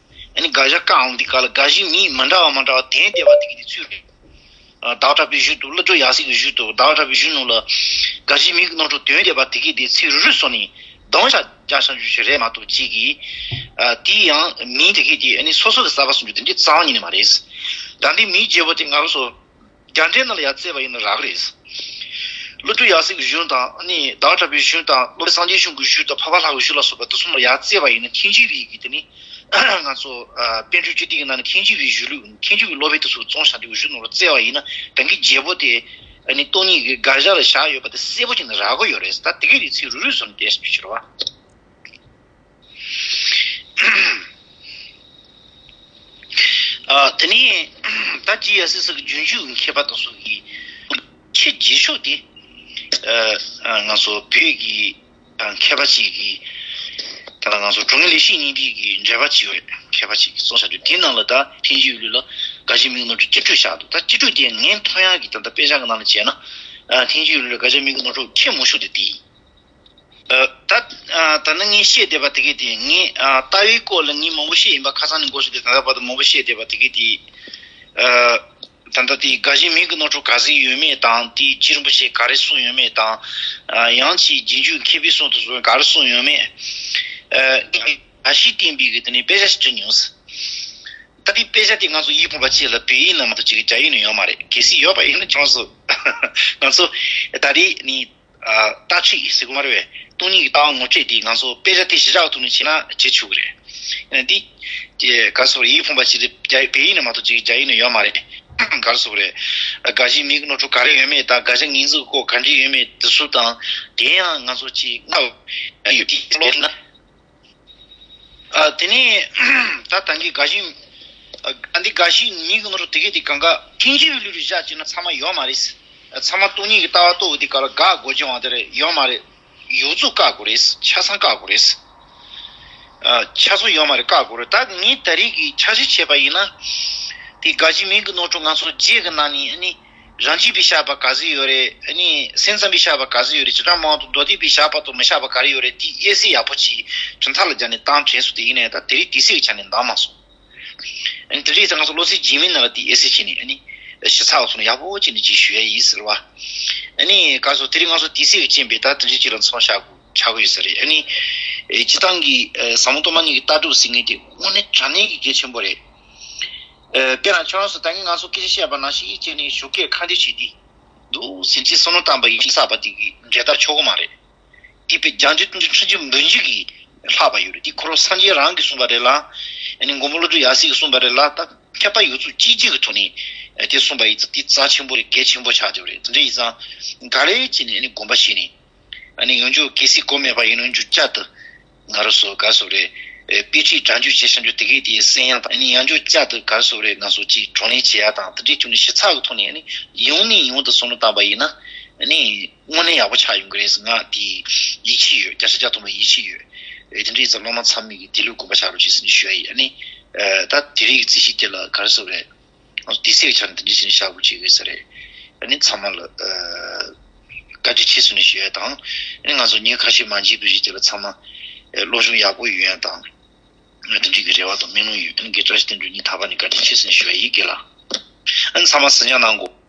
ཨ་ནི་དགའ་བཞི་བཀའ་འོང་དུས་སྐབས་ལ་དགའ་བཞིའི་མིང་མི་འདྲ་བ་མི་འདྲ་བ་དོན་བསྡུས་པ་དེ་གི་དེ་ཚུར་རེད། ཨ། ཟླ་བ་གྲགས་པའི་གཞུང་དང་ཀླུ་སྒྲུབ་ཡབ་སྲས་ཀྱི་གཞུང་དང་ཟླ་བ་གྲགས་པའི་གཞུང་ནང་ལ་དགའ་བཞིའི་མིང་གི་རྣམ་གྲངས་དོན་བསྡུས་པ་དེ་གི་དེ་ཚུར་རེ་རེ་བཟུང་ནས་གདམ་བཞག་རྒྱག་བཞག་རྒྱུ་ཞིག་རེད་མ་གཏོགས་གཅིག་གིས། ཨ། དེ་ཡང་མིང་དེ་གི་དེ་ཨ་ནི་སོ་སོ་གི་གསར་པ་བཟོ་རྒྱུ་དེ་འདྲའི་རྩ་བ་ཉིད་ནས་མ་རེད། ད་འདི་མིའི་རྒྱལ་པོ་དེ་ང་རང་ཚོ་རྒྱ་འགྲེལ་ནང་ལ་ཡར་བཙལ་བ་ཡིན་ན་རག་གི་རེད། ཀླུ་སྒྲུབ་ཡབ་སྲས་ཀྱི་གཞུང་དང་ཨ་ནི་ཟླ་བ་གྲགས་པའི་གཞུང་དང་སློབ་དཔོན་སངས་རྒྱས་ཆོས་ཀྱི་གཞུང་དང་འཕགས་པ་ལྷ་གི་གཞུང་ལ་སོགས་པ་དེ་ཚོ་ནང་ལ་ཡར་བཙལ་བ་ཡིན་ན་ཐེག་ཆེན་པའི་གི་དེ་ནི་ང་ཚོ་ཨ། པཎ་གྲུབ་བཅུ་བདུན་གྱི་ནང་ནས་ཐེག་ཆེན་པའི་གཞུང་ལུགས། ཐེག་ཆེན་པའི་སློབ་དཔོན་དེ་ཚོ་གི་རྩོམ་བྱ་དེའི་གཞུང་ནང་ལ་བཙལ་བ་ཡིན་ན་ད་གིན་རྒྱལ་པོ་དེ་ཨ་ནི་སྟོང་ཉིད་ཀྱི་དགའ་བཞི་ལ་བཞག་ཡོད་པ་དེ་གསལ་པོ་ཅིག་ནི་རག་གི་ཡོད་རེད། ད་དེ་གའི་རིགས་ཚིག་རུ་རུ་སོང་བསྡད་ཤིག་ཕྱིར་བ། ཨ། དེ་ནས་ད་རྗེ་ཡབ་སྲས་ཀྱི་རྒྱུན་ཞུགས་ཀྱི་མཁས་པ་དེ་ཚོ་གི་ཆེས་རྗེས་ཕྱོགས་དེ། ཨ། ང་ཚོ་བོད་ཀྱི་མཁས་པ་ཅིག་གིས། ད་ལྟ་ང་ཚོ་དྲུང་ངེ་ལེགས་བཤད་སྙིང་བསྡུས་ཀྱི་འགྲེལ་པ་ཅིག་ཡོད་རེད། མཁས་པ་ཅིག་གིས་རྩོམ་བྱ་དུས་དེའི་ནང་ལ་ད་ཐེག་ཆེན་ལུགས་ལ་དགའ་བཞིའི་མིང་རྣམ་གྲངས་སྤྱི་སྤྲོས་བཞག་འདུག་ད་སྤྱི་སྤྲོས་དེ་ངས་མཐོང་ཡག་གི་ད་ལྟ་དཔེ་ཆ་གི་ནང་ལ་བྱས་ན། ཨ། ཐེག་ཆེན་ལུགས་ལ་དགའ་བཞིའི་མིང་གི་རྣམ་གྲངས་ཁྱད་མང་ཤོས་དེ་དེ་ཡིན། ཨ། ད་ཨ། ད་ནི་ངས་བཤད་བསྡད་པ་དེ་གའི་དེ་ངས། ཨ། ལྟ་བའི་སྐོར་ལ་ངས་མང་པོ་བཤད་ཡིན་པ་ཁ་སང་ནས་འགོ་བཤད་དེ་ད་ལྟ་བར་དུ་མང་པོ་བཤད་བསྡད་པ་དེ་གའི་དེ། ཨ། ད་ལྟ་དེ་དགའ་བཞིའི་མིང་གི་རྣམ་གྲངས་ག་ཚོད་ཡོད་མེད་དང་དེ་རྗེ་རིན་པོ་ཆེ་ག་རེ་གསུངས་ཡོད་མེད་དང་། ཨ། ཡང་ཅིག་རྗེས་འཇུག་མཁས་པའི་གསུང་དུ་ག་རེ་གསུངས་ཡོད་མེད། ཨ། ད་ཞིག་བསྟན་པའི་གི་དེ་ནས་དཔེ་ཆ་ཞིག་བྲིས་མྱོང་ཟེར། ད་དེ་དཔེ་ཆ་དེ་ང་ཚོ་ཡིད་ཕངས་པ་ཅིག་ལ་བོད་ཡིག་ནང་མ་གཏོགས་ཅིག་གི་རྒྱ་ཡིག་ནང་ཡོད་མ་རེད། གལ་སྲིད་ཡོད་པ་ཡིན་ན་ཁྱོད་ཚོ། ང་ཚོ་ད་རེས་ནི། ཨ། ལྟ་ཁྲིད་ཟེར་གི་མ་རེད་པས། སྟོང་ཉིད་ཀྱི་ལྟ་བ་ངོ་སྤྲོད་དེ་ང་ཚོ་དཔེ་ཆ་དེ་གཞི་བཞག་ཐོག་ནས་བྱས་ན་བྱེད་ཆོག་གི་རེད། ཨ། འདི་དེ་ག་རེ་ཟེར་དགོས་རེད། ཡིད་ཕངས་པ་ཞིག་རེད། རྒྱ་བོད་ཡིག་ནང་མ་གཏོགས་ཅིག་རྒྱ་ཡིག་ནང་ཡོད་མ་རེད། ག་རེ་ཟེར་དགོས་རེད། དགའ་བཞིའི་མིང་གི་རྣམ་གྲངས་ག་རེ་ཡོད་མེད་དང་དགའ་བཞི་ངེས་འཛུགས་སྐོར་ག་འདྲ་ཡོད་མེད་དེ་ཚོ་དང་། དེ་ཡང་ང་ཚོ་ཅིག་ང་ཡོད་དེ་ལོག་ན། ཨ། དེ་ནས་ད་ད་གིན་དགའ་བཞི། ཨ། འདི་དགའ་བཞིའི་མིང་གི་རྣམ་གྲངས་དེ་གའི་དེ་གང་ག་ཐེག་ཆེན་པའི་ལུགས་ལ་བཞག་བྱས་ན་ཚང་མ་ཡོད་མ་རེད། ཚང་མ་སྟོང་ཉིད་ཀྱི་ལྟ་བ་རྟོགས་དེ་ག་ལ་དགག་དགོས་ཀྱི་ཡོད་མ་རེད། ཡོད་མ་རེད། ཡོངས་རྫོགས་བཀག་དགོས་རེད། ཆ་ཚང་བཀག་དགོས་རེད། ཨ། ཆ་ཚང་ཡོད་མ་རེད། བཀག་དགོས་རེད། ད་ངས་ད་རེས་ཀྱི་འཆར་གཞི་བྱས་པ་ཡིན་ན། དེ་དགའ་བཞིའི་མིང་གི་རྣམ་གྲངས་ང་ཚོ་རྗེས་ཀྱི་ནང་ནས་ཨ་ནི། རང་རྒྱུད་པའི་བཤད་པ་ག་ཚོད་ཡོད་རེད། ཨ་ནི་སེམས་ཙམ་པའི་བཤད་པ་ག་ཚོད་ཡོད་རེད། བྱེ་བྲག་སྨྲ་བ་དང་མདོ་སྡེ་པའི་བཤད་པ་དང་མི་བཤད་པ་ག་རེ་ཡོད་རེད། དེ་དབྱེ་གསལ་ཡག་པོ་ཅིག་གྲུབ་མཐའ་ལ་སྦྱར་ནས་བཏང་དྲན་སོང་། དེ་ཡིན་ནའི་ད་དེ་རིང་དུས་ཚོད་ཀྱི་ཆ་ནས་འདང་མ་སོང་། ཨ་ནི་དེ་རིང་ང་ཚོ་བློ་གསལ་རྒྱན་མའི་ནང་ལ་དེ་དབྱེ་གསལ་བྱས་ནས་ཨ་ནི་ཞིབ་ཚགས་སོང་ཡག་པོ་ཅིག་ནས་ཅིག་ཞུ་ཡ་ཡིན་ཟེར་བ། ཨ་ནི་ག་ཚོད་དེ་རིང་ང་ཚོ་དུས་ཚོད་ཀྱི་རྐྱེན་པས་ད་དེ་འདྲ་ཅིག་ལ་མཚམས་བཞག་དགོས་ཆགས་ཀྱི་ཡོད་ས་རེད། ཨ་ནི་སྤྱིར་བཏང་གི་ཟབ་མོ་སྟོང་པ་ཉིད་ཀྱི་ལྟ་གྲུབ་ཟེར་མཁན་དེ་དངོས་གནས་དྲང་གནས་ཀྱི་གལ་ཆེན་པོ་རེད། ཨ། དཔེར་ན་ཁྱོད་རང་ཚོ་ད་གིན་ང་ཚོ་སྐད་ཆ་བཤད་པ་ནང་བཞིན་བྱས་ནས་ཞོགས་ཀས་ཁ་འདོན་བྱེད་དུས། འདུག་ཟིན་ཅིག་བསམ་བློ་བཏང་པ་ཡིན་ན་བསགས་པ་དེ་གི་འབྲས་རྟགས་ཆོག་གི་མ་རེད། དེ་དཔེ་རྒྱ་འགྲེལ་དོན་འགྲེལ་ཁྲིད་ཀྱི་འབུམ་འཇུག་གིས་ལྷག་པ་ཡོད་རེད། དེ་ཁོ་རང་སངས་རྒྱས་རང་གིས་གསུངས་པ་རེད་ལ། ཨ་ནི་མགོན་པོ་ཀླུ་སྒྲུབ་ཡབ་སྲས་ཀྱིས་གསུངས་པ་རེད་ལ། ད་མཁས་པ་ཡོངས་རྫོགས་གཅིག་གྱུར་གྱི་ཐོག་ནས་དེ་གསུངས་པ་ཡིན་ཙང་དེ་རྩ་ཆེན་པོ་རེད། གལ་ཆེན་པོ་ཆགས་ཀྱི་ཡོད་རེད། དེ་འདྲ་ཡིན་ཙང་ག་ལེ་བྱས་ནས་ཨ་ནི་དགོངས་པ་བཞེས་ནས། ཨ་ནི་ཡང་བསྐྱར་གལ་སྲིད་གོ་མེད་པ་ཡིན་ན་ཡང་བསྐྱར་ད་ང་རང་ཚོ་ག་རེ་ཟེར་དགོས་རེད། ཨེ། དཔེ་ཁྲིད་སྒྲ་འཇུག་བྱེད་བྱ་འཇུག་དེ་གའི་དེའི་གསན་ཡག་དང་། ཨ་ནི་ཡང་བསྐྱར་བསྐྱར་དུ་ག་རེ་ཟེར་དགོས་རེད། ང་ཚོ་ཅིག་བགྲོ་གླེང་བྱེད་ཡག་དང་། དེ་འདྲའི་ཐོག་ནས་ཞིབ་ཚགས་ཀྱི་ཐོག་ནས་ཨ་ནི་ཡང་ནས་ཡང་དུ་བསམ་བློ་བཏང་པ་ཡིན་ན། ཨ་ནི་དངོས་གནས་ཡག་པོ་ཆགས་ཡོང་གི་རེད་ཟེར་ང་དེ་ཡིད་ཆེས་ཡོད། བརྒྱ་ཆ་བརྒྱ་ཐམ་པ་ཡིད་ཆེས་ཡོད། ཨེ། དེ་འདྲའི་ཙམ་སློབ་མ་ཚང་མས་ཀྱི་དེ་ལུགས་དགོངས་པ་བཞག་རོགས་བྱེད་ཟེར་ནས་ཞུ་ཡ་ཡིན། ཨ་ནི་ཨ། ད་དེ་རིང་གི་རྩིས་གཞི་དེ་ལ་ག་རེ་ཟེར་དགོས་རེད། ང་ཚོ་དུས་ཚོད་ཀྱི་ཆ་ནས་དེ་འདྲ་བྱས་ནས་བཞག་དགོས་ཀྱི་ཡོད་ས་རེད། ཨ་ནི་ཚང་མ་ལ་ཨ་བཀའ་དྲིན་ཆེ་ཟེར་ནས་ཞུ་ཡ་དང་། ཨ་ནི་ང་ཚོ་ཉིན་ཁ་ཤས་མ་མཇལ་བའི་རིང་དེ་ལ་ཚང་མ་ཨ་སློབ་སྦྱོང་ཡག་པོ་ཡོང་ཡ་དང་། ཨ་དེ་འདྲ་གི་རེ་བ་དང་སྨོན་ལམ་ཡོད། ཨ་ནི་དགེ་བཀྲ་ཤིས་བསྟན་འགྲོ་གཉིས་ཐག་པ་ནས་བཀའ་དྲིན་ཆེ་ཟེར་ནས་ཞུ་ཡ་ཡིན། རྒན་ལགས། ཨ་ནི་ཚང་མ་གཟིགས་ཉན་གནང་དགོས།